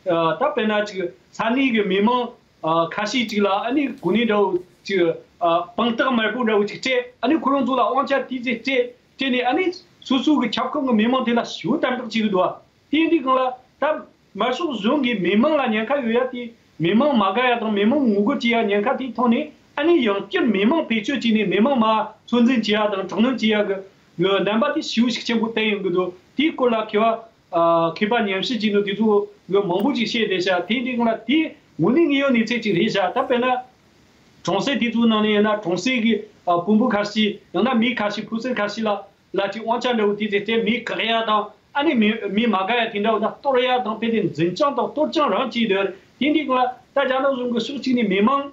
ད་དཔེར་ན་ཅིག་ས་གནས་གི་མི་མང་ཨ། ཁ་ཤས་ཅིག་ལ་ཨ་ནི་གོ་གནས་འདྲ་བོ་ཅིག་ཨ། དཔང་རྟགས་དམར་པོ་འདྲ་བོ་ཅིག་སྤྲད། ཨ་ནི་ཁོ་རང་ཚོ་ལ་དབང་ཆ་དེ་ཚོ་སྤྲད་སྤྲད་ནས་ཨ་ནི་སོ་སོ་གི་ཁྱབ་ཁོངས་ཀྱི་མི་མང་དེ་ལ་ཞེ་པོ་དམ་དྲག་བྱེད་ཀྱི་འདུག་ཨ། དེ་འདི་སྒང་ལ་ད་དམར་ཤོག་གཞུང་གིས་མི་མང་ལ་ཉེན་ཁ་ཡོད་ཡ་དེ་མི་མང་མ་དགའ་ཡ་དང་མི་མང་ངོ་རྒོལ་བྱེད་ཡ་ཉེན་ཁ་དེའི་ཐོག་ནས་ཨ་ནི་ཡང་བསྐྱར་མི་མང་བེད་སྤྱོད་བྱས་ནས་མི་མང་མར་ཚོད་འཛིན་བྱེད་ཡ་དང་དྲག་གནོན་བྱེད་ཡ་གི་གི་རྣམ་པ་དེ་ཞེ་པོ་ཤུགས་ཆེན་པོ་བསྟན་ཡོང་གི་འདུག་དེའི་སྐོར་ལ་མཁས་པ། ཨ། མཁས་པ་ཉམས་ཞིབ་བྱེད་མཁན་དེ་ཚོ་གིས་མང་པོ་ཅིག་བཤད་བསྡད་ཤག་དེ་འདི་སྒང་ལ་དེ་དངོས་གནས་དངོས་ཡོད་གནས་ཚུལ་ཅིག་རེད་ཤག་ད་དཔེར་ན་གྲོང་གསེབ་དེ་ཚོའི་ནང་ནས་ཡིན་ན་གྲོང་གསེབ་ཀྱི་ཨ། དཔོན་པོ་ཁ་ཤས་ཡང་ན་མི་ཁ་ཤས་ཕོ་གསར་ཁ་ཤས་ལ་ལ་ཅིག་དབང་ཆ་འདྲ་བོ་དེ་ཚོ་སྤྲད། མི་བཀག་ཡ་དང་ཨ་ནི་མི་མི་མ་དགའ་ཡ་དེ་འདྲ་བོ་ད་གཏོར་ཡ་དང་དཔེ་དེ་འཛིན་སྐྱོང་དང་གཏོར་སྐྱོང་རང་བྱས་སྡོད། དེ་འདི་སྒང་ལ་ད་རྒྱ་ནག་གཞུང་གིས་ཕྱོགས་གཅིག་ནས་མི་མང་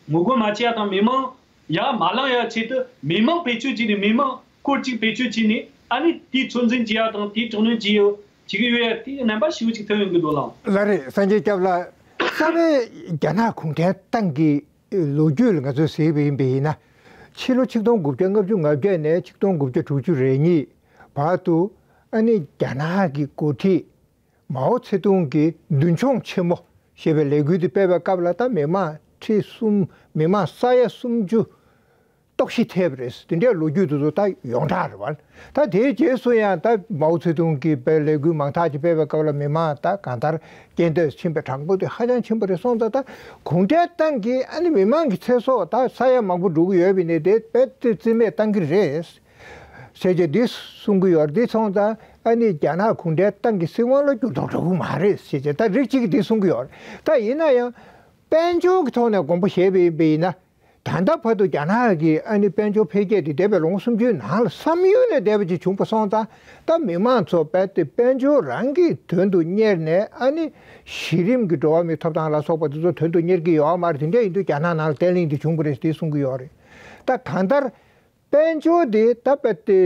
ངོ་རྒོལ་མ་བྱེད་ཡ་དང་མི་མང་ཡར་མ་ལངས་ཡ་ཆེད་དུ་མི་མང་བེད་སྤྱོད་བྱས་ནས་མི་མང་སྐོར་གཅིག་བེད་སྤྱོད་བྱས་ནས་ཨ་ནི་དེའི་ཚོད་འཛིན་བྱེད་ཡ་དང་དེའི་དྲག་གནོན་བྱེད་ཡོད་བྱེད་ཀྱི་ཡོད་ཡ་དེའི་རྣམ་པ་ཞེ་པོ་ཅིག་ཐོན་ཡོང་གི་འདུག་ལགས། ལགས་རེད། སངས་རྒྱས་སྐྱབས་ལགས། རྩ་བའི་རྒྱ་ནག་གུང་ཁྲན་ཏང་གི་ལོ་རྒྱུས་ལ་ང་ཚོས་གཟིགས་པ་ཡིན་པ་ཡིན་ན། ཕྱི་ལོ་ཆིག་སྟོང་དགུ་བརྒྱ་ལྔ་བཅུ་ང་བརྒྱད་ནས་ཆིག་སྟོང་དགུ་བརྒྱ་དྲུག་ཅུ་རེ་གཉིས་བར་དུ་ཨ་ནི་རྒྱ་ནག་གི་འགོ་ཁྲིད། མའོ་ཙེ་ཏུང་གིས་མདུན་མཆོང་ཆེན་མོ་ཞེས་པའི་ལས་འགུལ་དེ་སྤེལ་བའི་སྐབས་ལ་ད་མི་མང་ཁྲི་གསུམ། མི་མང་ས་ཡ་སུམ་ཅུ་ལྟོགས་ཤི་ཐེབས་པ་རེད། དེ་འདྲའི་ལོ་རྒྱུས་དེ་ཚོ་ད་ཡོངས་གྲགས་རེད་བ། ད་དེའི་རྗེས་སུ་ཡང་ད་མའོ་ཙེ་ཏུང་གིས་སྤེལ་ལས་འགུལ་མང་དག་ཅིག་སྤེལ་བའི་སྐབས་ལ་མི་མང་ད་གང་ལྟར་རྐྱེན་འདས་ཕྱིན་པའི་གྲངས་འབོར་དེ་ཧ་ཅང་ཕྱིན་པ་རེད། སོང་ཙང་ད་གུང་ཁྲན་ཏང་གིས་ཨ་ནི་མི་མང་གི་ཚེ་སྲོག་ད་ས་ཡ་མང་པོ་འགྲོ་གི་ཡོད་པ་ཡིན་ནའི་དེ་རྦད་དེ་རྩིས་མེད་བཏང་གི་རེད། ཟེར་བྱས་འདི་གསུང་གི་ཡོད་རེད། འདི་སོང་ཙང་ཨ་ནི་རྒྱ་ནག་གུང་ཁྲན་ཏང་གི་སྲིད་དབང་ལ་འགྱུར་ལྡོག་འགྲོ་གི་མ་རེད་ཟེར་བྱས་ད་རིགས་གཅིག་གིས་འདི་གསུང་གི་ཡོད་རེད། ད་ཡིན་ན་ཡང་དཔལ་འབྱོར་གྱི་ཐོག་ནས་དགོངས་པ་བཞེས་པ་ཡིན་པ་ཡིན་ན། ད་ལྟ་བར་དུ་རྒྱ་ནག་གི་ཨ་ནི་དཔལ་འབྱོར་འཕེལ་རྒྱས་དེ་འདས་པའི་ལོ་ངོ་སུམ་ཅུའི་ནང་ལ་བསམ་ཡུལ་ལས་འདས་པ་ཅིག་བྱུང་པ་སོང་ཙང་ད་མི་མང་ཚོ་རྦད་དེ་དཔལ་འབྱོར་རང་གི་དོན་དུ་གཉེར་ནས་ཨ་ནི་གཞི་རིམ་གྱི་འགྲོ་བ་མིའི་ཐོབ་ཐང་ལ་སོགས་པ་དེ་ཚོ་དོན་དུ་གཉེར་གྱི་ཡོད་མ་རེད། དེ་འདྲ་ཡིན་དུས་རྒྱ་ནག་ནང་ལ་བརྟན་ལྷིང་དེ་བྱུང་གི་རེད་ཟེར་གསུང་གི་ཡོད་རེད། ད་གང་ལྟར། དཔལ་འབྱོར་དེ་ད་རྦད་དེ་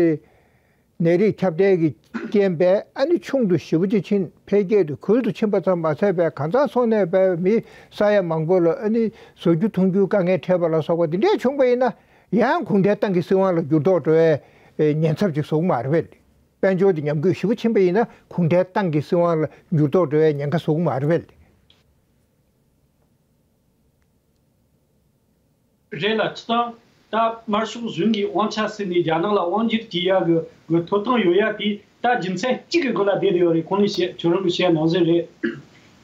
ནད་རིགས་ཁྱབ་གདལ་གྱི་རྐྱེན་པས་ཨ་ནི་ཆུང་དུ་ཞེ་པོ་ཅིག་ཕྱིན། འཕེལ་རྒྱས་དེ་གུལ་དུ་ཕྱིན་པ་ཙམ་མ་ཟད་པའི་གང་ཟག་ཚོ་ནས་པའི་མི་ས་ཡ་མང་པོ་ལ་ཨ་ནི་ཟ་རྒྱུ་འཐུང་རྒྱུའི་དཀའ་ངལ་འཕྲད་པ་ལ་སོགས་པ་དེ་འདྲས་བྱུང་པ་ཡིན་ན་ཡང་གུང་ཁྲན་ཏང་གི་སྲིད་དབང་ལ་འགྱུར་ལྡོག་འགྲོ་བའི་ཉེན་ཚབས་ཅིག་བཟོ་གི་མ་རེད་པས། དཔལ་འབྱོར་དེ་ཉམས་རྒུད་ཞེ་པོ་ཕྱིན་པ་ཡིན་ན་གུང་ཁྲན་ཏང་གི་སྲིད་དབང་ལ་འགྱུར་ལྡོག་འགྲོ་བའི་ཉེན་ཁ་བཟོ་གི་མ་རེད་པས། རེད་ལ། སྤྱིར་བཏང་ད་དམར་ཤོག་གཞུང་གིས་དབང་ཆ་ཟིན་ནས་རྒྱ་ནག་ལ་དབང་སྒྱུར་བྱེད་ཡག་གི་གི་ཐོབ་ཐང་ཡོད་ཡག་དེ་ད་རྒྱུ་མཚན་གཅིག་གི་སྒོ་ལ་བསྡད་ཡོད་རེད། གོང་ནས་བཤད། ཁྱོད་རང་གིས་བཤད་ནང་བཞིན་རེད།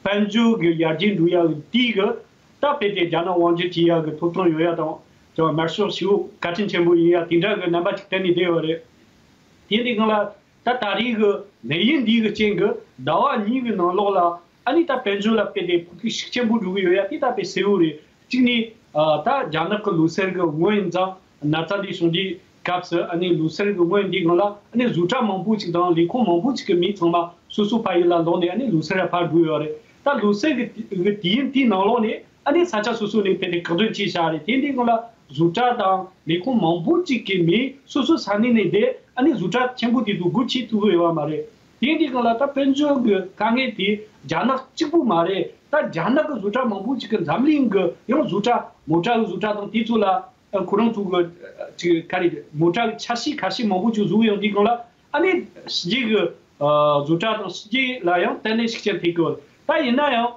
དཔལ་འབྱོར་གི་ཡར་རྒྱས་འགྲོ་ཡག་གི་དེའི་གི་ད་དཔེ་དེ་རྒྱ་ནག་དབང་སྒྱུར་བྱེད་ཡག་གི་ཐོབ་ཐང་ཡོད་ཡག་དང་དེ་བ་དམར་ཤོག་ཞེ་པོ་བཀའ་དྲིན་ཆེན་པོ་ཡིན་ཡག་དེ་འདྲ་གི་རྣམ་པ་ཅིག་བསྟན་ནས་བསྡད་ཡོད་རེད། དེ་འདི་སྒང་ལ། ད་ད་རེས་ཀྱི་ནད་ཡམས་འདིའི་རྐྱེན་གྱིས་ཟླ་བ་གཉིས་ཀྱི་ནང་ལོགས་ལ་ཨ་ནི་ད་དཔལ་འབྱོར་ལ་དཔེ་དེ་ཕོག་ཐུག་ཤུགས་ཆེན་པོ་འགྲོ་གི་ཡོད་ཡ་དེ་ད་དཔེ་གསལ་བོ་རེད། གཅིག་ནི་ཨ་ད་རྒྱ་ནག་གི་ལོ་སར་གྱི་སྔོན་ཡིན་ཙང་ན་ཚ་འདི་བྱུང་དུས་ སྐབས་སུ་ཨ་ནི་ལུགས་གསར་གྱི་སྔོན་འདིའི་སྒང་ལ་ཨ་ནི་བཟོ་གྲྭ་མང་པོ་ཅིག་དང་ལས་ཁུངས་མང་པོ་ཅིག་གི་མི་ཚང་མ་སོ་སོ་ཕ་ཡུལ་ལ་ལོག་ནས་ཨ་ནི་ལུགས་གསར་ལ་ཕར་འགྲོ་ཡོད་རེད། ད་ལུགས་གསར་གྱི་དུས་ཡུན་དེའི་ནང་ལོགས་ནས་ཨ་ནི་ས་ཆ་སོ་སོ་ནས་ཕེབས་ཏེ་བཀག་སྡོམ་བྱས་བཞག་རེད། དེ་འདིའི་སྒང་ལ་བཟོ་གྲྭ་དང་ལས་ཁུངས་མང་པོ་ཅིག་གི་མི་སོ་སོ་ས་གནས་ནས་བསྡད་ཨ་ནི་བཟོ་གྲྭ་ཆེན་པོ་དེ་ཚོ་སྒོ་ཕྱེ་ཐུབ་ཀྱི་ཡོད་པ་མ་རེད། དེ་འདིའི་སྒང་ལ་ད་དཔལ་འབྱོར་གྱི་དཀའ་ངལ་དེ་རྒྱ་ནག་གཅིག་པུ་མ་རེད། ད་རྒྱ་ནག་གི་བཟོ་གྲྭ་མང་པོ་ཅིག་གི་འཛམ་གླིང་གི་ཡང་བཟོ་གྲྭ་མོ་ཊ་གི་བཟོ་གྲྭ་དང་དེ་ཚོ་ལ་ཁོ་རང་ཚོ་གི་ཅིག་ག་རེ་མོ་ཊ་གི་ཆ་ཤས་ཁ་ཤས་མང་པོ་ཅིག་བཟོ་གི་ཡོང་དུས་སྒང་ལ་ཨ་ནི་ཕྱི་རྒྱལ་གི་བཟོ་གྲྭ་དང་ཕྱི་རྒྱལ་ལ་ཡང་ཏན་ཏན་ཤུགས་རྐྱེན་ཐེབས་ཀྱི་ཡོད། ད་ཡིན་ན་ཡང་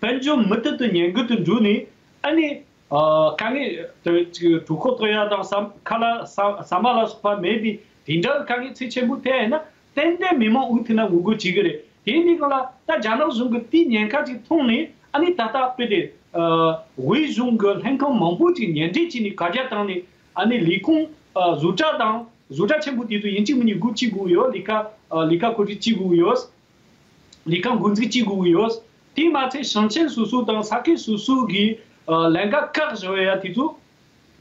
དཔལ་འབྱོར་མུ་མཐུད་དུ་ཉམས་རྒུད་དུ་འགྲོ་ནས་ཨ་ནི་དཀའ་ངལ་དུ་ཅིག་གྲོད་ཁོག་ལྟོགས་ཡ་དང་ཟ་ཁ་ལ་ཟ་ཟ་མ་ལ་སོགས་པ་མེད་པའི་དེ་འདྲ་གི་དཀའ་ངལ་ཚད་ཆེན་པོ་ཐེབས་ཡིན་ན་ཏན་ཏན་མི་མང་འུ་ཐུག་ན་ངོ་རྒོལ་བྱེད་གི་རེད། དེ་ཡིན་དུས་སྒང་ལ་ད་རྒྱ་ནག་གཞུང་གི་དེའི་ཉེན་ཁ་ཅིག་མཐོང་ནས་ཨ་ནི་ད་ལྟ་དཔེ་དེ་དབུས་གཞུང་གི་ལྷན་ཁང་མང་པོ་ཅིག་ཉེ་འབྲེལ་བྱས་ནས་བཀའ་རྒྱ་བཏང་ནས་ཨ་ནི་ལས་ཁུངས་བཟོ་གྲྭ་དང་བཟོ་གྲྭ་ཆེན་པོ་དེ་ཚོ་ཡིན་གཅིག་མིན་གཉིས་སྒོ་ཕྱེ་དགོས་ཡོད། ལས་ཀ་ལས་ཀ་གོ་སྒྲིག་བྱེད་དགོས་ཡོད། ལས་ཁང་འགོ་འཛུགས་བྱེད་དགོས་ཀྱི་ཡོད། དེས་མ་ཚད་ཞིང་ཆེན་སོ་སོ་དང་ས་ཁུལ་སོ་སོ་གི་ལས་ཀ་བཀག་བཞག་ཡ་དེ་ཚོ་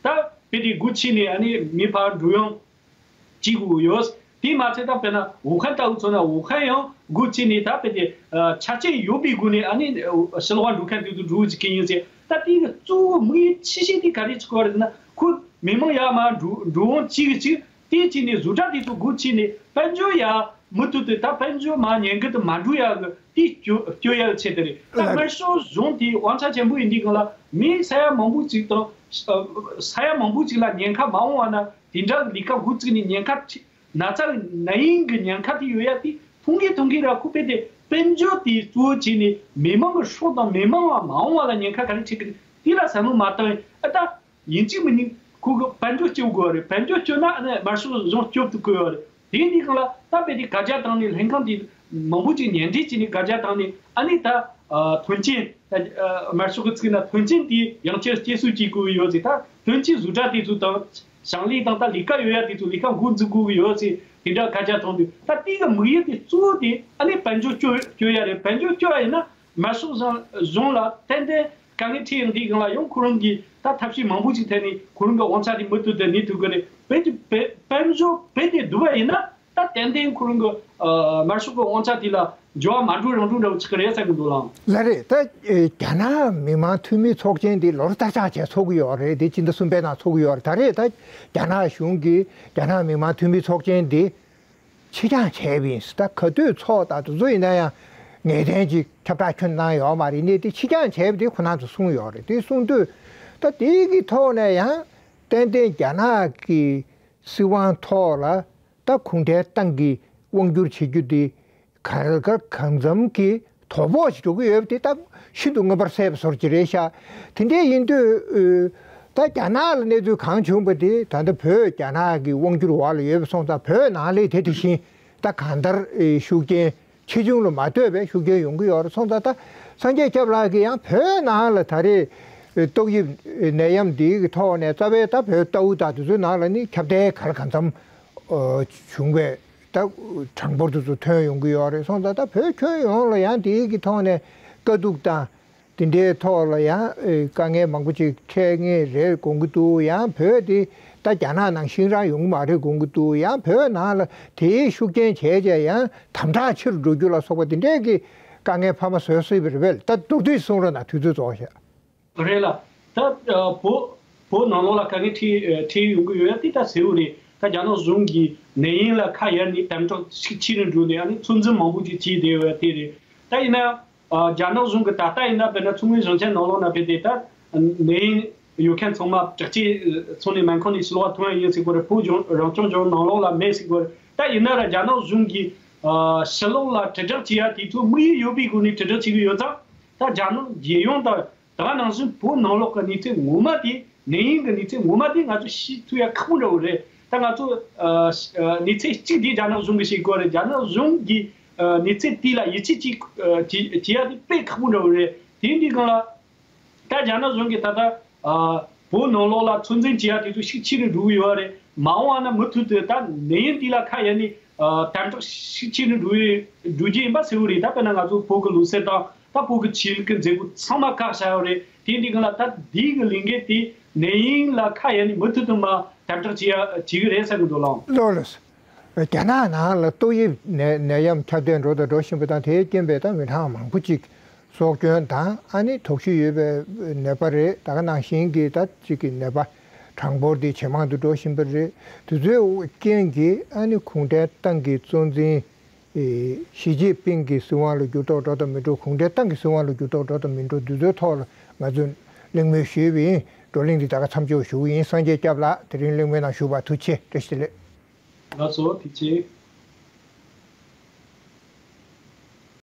ད་དཔེ་དེ་སྒོ་ཕྱེ་ནས་ཨ་ནི་མི་ཕར་འགྲོ་ཡོང་བྱེད་དགོས་ཀྱི་ཡོད། དེས་མ་ཚད་ད་དཔེར་ན་ཝུ་ཧན་ལྟ་བུ་མཚོན་ན་ཝུ་ཧན་ཡང་སྒོ་ཕྱེ་ནས་ད་དཔེ་དེ་ཆ་རྐྱེན་ཡོད་པའི་སྒོ་ནས་ཨ་ནི་ཕྱི་ལོགས་འགྲོ་མཁན་དེ་ཚོ་འགྲོ་གི་ཡིན་ཟེར། ད་དེའི་གཙོ་བོ་དམིགས་ཡུལ་ཆེ་ཤོས་དེ་ག་རེ་ཆགས་ཀྱི་ཡོད་རེད་ཟེར་ན་ཁོ་མི་མང་ཡར་མར་འགྲོ་འགྲོ་འོང་བྱེད་ཀྱི་ཅིག་དེ་བྱས་ནས་བཟོ་གྲྭ་དེ་ཚོ་སྒོ་ཕྱེ་ནས་དཔལ་འབྱོར་ཡར་མུ་མཐུད་དུ་ད་དཔལ་འབྱོར་མར་ཉེན་ཁ་དུ་མ་འགྲོ་ཡག་གི་དེ་སྐྱོ་སྐྱོ་ཡག་ཆེད་དུ་རེད། ད་ལགས་རེད། དམར་ཤོག་གཞུང་དེ་དབང་ཆ་ཆེན་པོ་ཡིན་དུས་སྒང་ལ་མི་ས་ཡ་མང་པོ་ཅིག་དང་ས་ཡ་མང་པོ་ཅིག་ལ་ཉེན་ཁ་མ་འོང་བ་ན་དེ་འདྲ་ལས་ཀ་འགོ་བཙུགས་ནས་ཉེན་ཁ་ཆེ་ན་ཚ་ན་ཡིན་གི་ཉེན་ཁ་དེ་ཡོད་ཡག་དེ་མཐོང་གི་མཐོང་གི་ར་ཁོ་དཔེ་དེ་དཔལ་འབྱོར་དེ་གཙོ་བོ་བྱས་ནས་མི་མང་གི་སྲོག་དང་མི་མང་ལ་མ་འོང་བ་ལ་ཉེན་ཁ་ག་རེ་འཕྲད་གི་རེད། དེ་ལ་བསམ་བློ་མ་བཏང་ཡིན་ཨ་ད། ཡིན་གཅིག་མིན་གཉིས་ཁོ་གི་དཔལ་འབྱོར་སྐྱོབ་དགོས་རེད། དཔལ་འབྱོར་སྐྱོབ་ན་ཨ་ནི་དམར་ཤོག་གཞུང་སྐྱོབ་ཐུབ་དགོས་རེད། དེ་འདི་གང་ལ་ད་དཔེ་དེ་བཀའ་རྒྱ་བཏང་ནས་ལྷན་ཁང་དེ་མང་པོ་ཅིག་ཉན་འདྲི་བྱས་ནས་བཀའ་རྒྱ་བཏང་ནས་ཨ་ནི་ད་ཨ་དོན་རྐྱེན་ད་ཨ་དམར་ཤོག་གི་ཚིག་ན་དོན་རྐྱེན་དེ་ཡང་བསྐྱར་སྐྱེལ་སྲོལ་བྱེད་དགོས་ཀྱི་ཡོད་ཟེར། ད་དོན་རྐྱེན་བཟོ་གྲྭ་དེ་ཚོ་དང་ཞིང་ལས་དང་ད་ལས་ཀ་ཡོད་ཡ་དེ་ཚོ་ལས་ཀ་འགོ་འཛུགས་དགོས་ཀྱི་ཡོད་ཟེར་དེ་འདྲ་བཀའ་རྒྱ་བཏང་དུས་ད་དེ་གི་དམིགས་ཡུལ་དེ་གཙོ་བོ་དེ་ཨ་ནི་དཔལ་འབྱོར་སྐྱོབ་སྐྱོབ་ཡ་རེད། དཔལ་འབྱོར་སྐྱོབ་ཡ་ཡིན་ན། དམར་ཤོག་གཞུང་གཞུང་ལ་ཏན་ཏན་དཀའ་ངལ་འཕྲད་ཡོང་དུས་སྒང་ལ་ཡང་ཁོ་རང་གིས་ད་ཐབས་ཤེས་མང་པོ་ཅིག་འཐེན་ནས་ཁོ་རང་གི་དབང་ཆ་དེ་མུ་མཐུད་དུ་གནས་ཐུབ་ཀྱི་རེད། བོད་ཀྱི་བོད་དཔལ་འབྱོར་བོད་དེ་སྡུག་པ་ཡིན་ན་ད་ཏན་ཏན་ཁོ་རང་གི་ཨ་དམར་ཤོག་གི་དབང་ཆ་དེ་ལ་འགྱུར་བ་མ་འགྲོ་རང་འགྲོ་འདྲ་བོ་ཆགས་ཀྱི་རེད་བསམ་གྱི་འདུག་ལགས། ལགས་རེད། ད་ཨེ་རྒྱ་ནག་མི་དམངས་འཐུས་མི་ཚོགས་ཆེན་དེ་ལོ་རེ་བསྐྱར་བཅར་བྱས་ཚོགས་ཀྱི་ཡོད་རེད། དེ་ཕྱི་ཟླ་གསུམ་པའི་ནང་ཚོགས་ཀྱི་ཡོད་རེད། ད་རེས་ད་རྒྱ་ནག་གཞུང་གིས་རྒྱ་ནག་མི་དམངས་འཐུས་མི་ཚོགས་ཆེན་དེ་ཕྱིར་འགྱངས་བྱས་པ་ཡིན། ད་ག་དུས་ཚོགས་དང་དེ་ཚོ་ཡིན་ན་ཡང་ངེས་གཏན་གྱི་ཁྱབ་བསྒྲགས་ཁྱོན་གནང་ཡོད་མ་རེད། ནས་དེ་ཕྱིར་འགྱངས་བྱས་པ་དེ་ཁོ་རང་ཚོ་གསུངས་ཡོད་རེད། དེ་གསུངས་དུས་ད་དེ་གི་ཐོག་ནས་ཡང་ཏན་ཏན་རྒྱ་ནག་གི་སྲིད་དབང་ཐོག་ལ་ད་གུང་ཁྲན་ཏང་གི་དབང་བསྒྱུར་བྱེད་རྒྱུ་དེ་ག་ག་གང་འཚམ་གྱི་དོ་ཕོག་ཞིག་འགྲོ་གི་ཡོད་པ་དེ་ད་ཤིན་ཏུ་མངོན་པར་གསལ་བ་བཟོ་འདྲ་ཅིག་རེད་ཤག་དེ་འདྲ་ཡིན་དུས་ཨ་ད་རྒྱ་ནག་ལ་གནས་ཚུལ་གང་བྱུང་བ་དེ་ད་ལྟ་བོད་རྒྱ་ནག་གི་དབང་བསྒྱུར་འོག་ལ་ཡོད་པ་སོང་ཙང་བོད་ནང་ལ་དེ་དེ་བཞིན་ད་གང་ལྟར་ཨེ་ཤུགས་རྐྱེན་ཆེ་ཆུང་ལ་མ་ལྟོས་པའི་ཤུགས་རྐྱེན་ཡོང་གི་ཡོད་རེད། སོང་ཙང་ད་སངས་རྒྱས་སྐྱབས་ལགས་ཀྱིས་ཡང་བོད་ནང་ལ་ད་རེས་ཨེ་ཏོག་དབྱིབས་ནད་ཡམས་འདིའི་གི་ཐོག་ནས་རྩ་བའི་ད་བོད་ལྟ་བུ་དང་དེ་ཚོའི་ནང་ལ་ནི་ཁྱབ་གདལ་ག་རེ་གང་འཚམ་ཨ་བྱུང་བའི་ད་གྲངས་འབོར་དེ་ཚོ་ཐོན་ཡོང་གི་ཡོད་རེད། སོང་ཙང་ད་བོད་ཁྱོན་ཡོངས་ལ་ཡང་དེའི་གི་ཐོག་ནས་དཀའ་སྡུག་དང་དེ་འདྲའི་ཐོག་ལ་ཡང་ཨེ་དཀའ་ངལ་མང་པོ་ཅིག་འཕྲད་ངེས་རེད་དགོངས་ཀྱི་འདུག་ཡང་བོད་དེ་ད་རྒྱ་ནག་ནང་བཞིན་རང་ཡོང་གི་མ་རེད་དགོངས་ཀྱི་འདུག་ཡང་བོད་ནང་ལ་དེའི་ཤུགས་རྐྱེན་བྱས་བྱས་ཡང་དམ་དྲག་ཆེ་རུ་འགྲོ་རྒྱུ་ལ་སོགས་པ་དེ་འདྲའི་གི་དཀའ་ངལ་འཕར་མ་བཟོ་སྲིད་པ་རེད་པས། ད་མདོར་བསྡུས་གསུང་རོགས་གནང་། དུས་ཚོད་རྫོགས་ཤག་རེད་ལ། ད་ཨ་བོད་བོད་ནང་ལོགས་ལ་དཀའ་ངལ་འཕྲད་ཨ་འཕྲད་ཡོང་གི་ཡོད་ཡ་དེ་ད་གསལ་བོ་རེད། ད་རྒྱ་ནག་གཞུང་གིས་ནད་ཡམས་ལ་ཁ་གཡར་ནས་དམ་དྲག་ཤུགས་ཆེ་རུ་འགྲོ་ནས་ཨ་ནི་ཚོད་འཛིན་མང་པོ་ཅིག་བྱས་བསྡད་ཡོད་ཡ་དེ་རེད། ད་ཡིན་ན་ཨ་རྒྱ་ནག་གཞུང་གིས་ད་ལྟ་ཡིན་ན་དཔེར་ན་མཚོ་སྔོན་ཞིང་ཆེན་ནང་ལོགས་ན་དཔེ་དེ་ད་ནད་ཡམས་ཡོད་མཁན་ཚང་མ་དྲག་སྐྱེད་ཚོགས་ནས་སྨན་ཁང་ནས་ཕྱི་ལོགས་ཐོན་ཡ་ཡིན་ཟེར་གོ་རེད། བོད་ལྗོངས་རང་སྐྱོང་ལྗོངས་ནང་ལོགས་ལ་མེད་ཟེར་གོ་རེད། ད་ཡིན་ན་ར་རྒྱ་ནག་གཞུང་གིས་ཨ་ཕྱི་ལོགས་ལ་དྲིལ་བསྒྲགས་བྱེད་ཡ་དེ་ཚོ་དམིགས་ཡུལ་ཡོད་པའི་སྒོ་ནས་དྲིལ་བསྒྲགས་བྱེད་ཀྱི་ཡོད་ཙང་། ད་རྒྱ་ནག་རྒྱལ་ཡོངས་དང་ད་ག་ནང་བཞིན་བོད་ནང་ལོགས་ཀྱི་གནས་ཚུལ་ངོ་མ་དེ་ནད་ཡམས་ཀྱི་གནས་ཚུལ་ངོ་མ་དེ་ང་ཚོས་ཤེས་ཐུབ་ཡ་ཁག་པོ་འདྲ་བོ་རེད། ད་ང་ཚོ་ཨ་ཨ་གནས་ཚུལ་གཅིག་དེ་རྒྱ་ནག་གཞུང་གིས་ཤེས་དགོས་རེད། རྒྱ་ནག་གཞུང་གིས་ཨ་གནས་ཚུལ་དེ་ལ་ཡིད་ཆེས་བྱེད་ཨ་བྱེད་བྱེད་ཡ་དེ་དཔེ་ཁག་པོ་འདྲ་བོ་རེད། དེ་འདི་སྒང་ལ་ད་རྒྱ་ནག་གཞུང་གིས་ད་ལྟ་ཨ་བོད་ནང་ལོགས་ལ་ཚོད་འཛིན་བྱེད་ཡ་དེ་ཚོ་ཤུགས་ཆེ་རུ་འགྲོ་གི་ཡོད་རེད། མ་འོངས་པ་ན་མུ་མཐུད་དུ་ད་ནད་ཡམས་དེ་ལ་ཁ་གཡར་ནས་ཨ་དམ་དྲག་ཤུགས་ཆེ་རུ་འགྲོ་འགྲོ་རྒྱུ་ཡིན་པ་གསལ་བོ་རེད། ད་དཔེར་ན་ང་ཚོ་བོད་ཀྱི་ལུགས་སྲོལ་དང་ ད་བོད་ཀྱི་ཆོས་ལུགས་ཀྱི་མཛད་སྒོ་ཚང་མ་བཀག་བཞག་ཡོད་རེད། དེ་འདི་ག་ལ་ད་འདི་གི་ལས་འགན་དེ་ནད་ཡམས་ལ་ཁ་གཡར་ནས་མུ་མཐུད་དུ་མ་དམ་དྲག་བྱེད་ཡ་བྱེད་གི་རེད་བསམ་གི་འདུག་ལགས། ལགས་ལགས། རྒྱ་ནག་ནང་ལ་ཏོག་དབྱིབས་ནད་ནད་ཡམས་ཁྱབ་གདལ་འགྲོ་དང་འགྲོ་བཞིན་པ་དང་། དེའི་རྐྱེན་པས་ད་མི་གྲངས་མང་པོ་ཅིག་སྲོག་སྐྱོན་དང་། ཨ་ནི་དོགས་གཞི་ཡོད་པའི་ནད་པ་རེད། ད་ག་ནང་བཞིན་གྱི་ད་ཅིག་གི་ནད་པ་གྲངས་འབོར་དེ་ཇེ་མང་དུ་འགྲོ་བཞིན་པ་རེད། དེ་ཚོའི་རྐྱེན་གྱིས་ཨ་ནི་གུང་ཁྲན་ཏང་གི་གཙོ་འཛིན་ཞི་ཅིན་ཕིང་གི་སྲིད་དབང་ལ་འགྱུར་ལྡོག་འགྲོ་དང་མི་འགྲོ། གུང་ཁྲན་ཏང་གི་སྲིད་དབང་ལ་འགྱུར་ལྡོག་འགྲོ་དང་མི་འགྲོ། འདི་ཚོའི་ཐོག་ལ་ང་ཚོས་གླེང་མོལ་ཞུས་པ་ཡིན། བགྲོ་གླེང་འདི་ད་ག་མཚམས་འཇོག་ཞུ་གི་ཡིན། སངས་རྒྱས་སྐྱབས་ལགས། དེ་རིང་གླེང་མོལ་ནང་ཞུགས་པར་ཐུགས་རྗེ་ཆེ། བཀྲ་ཤིས་བདེ་ལེགས། ལགས་སོ། ཐུགས་རྗེ་ཆེ།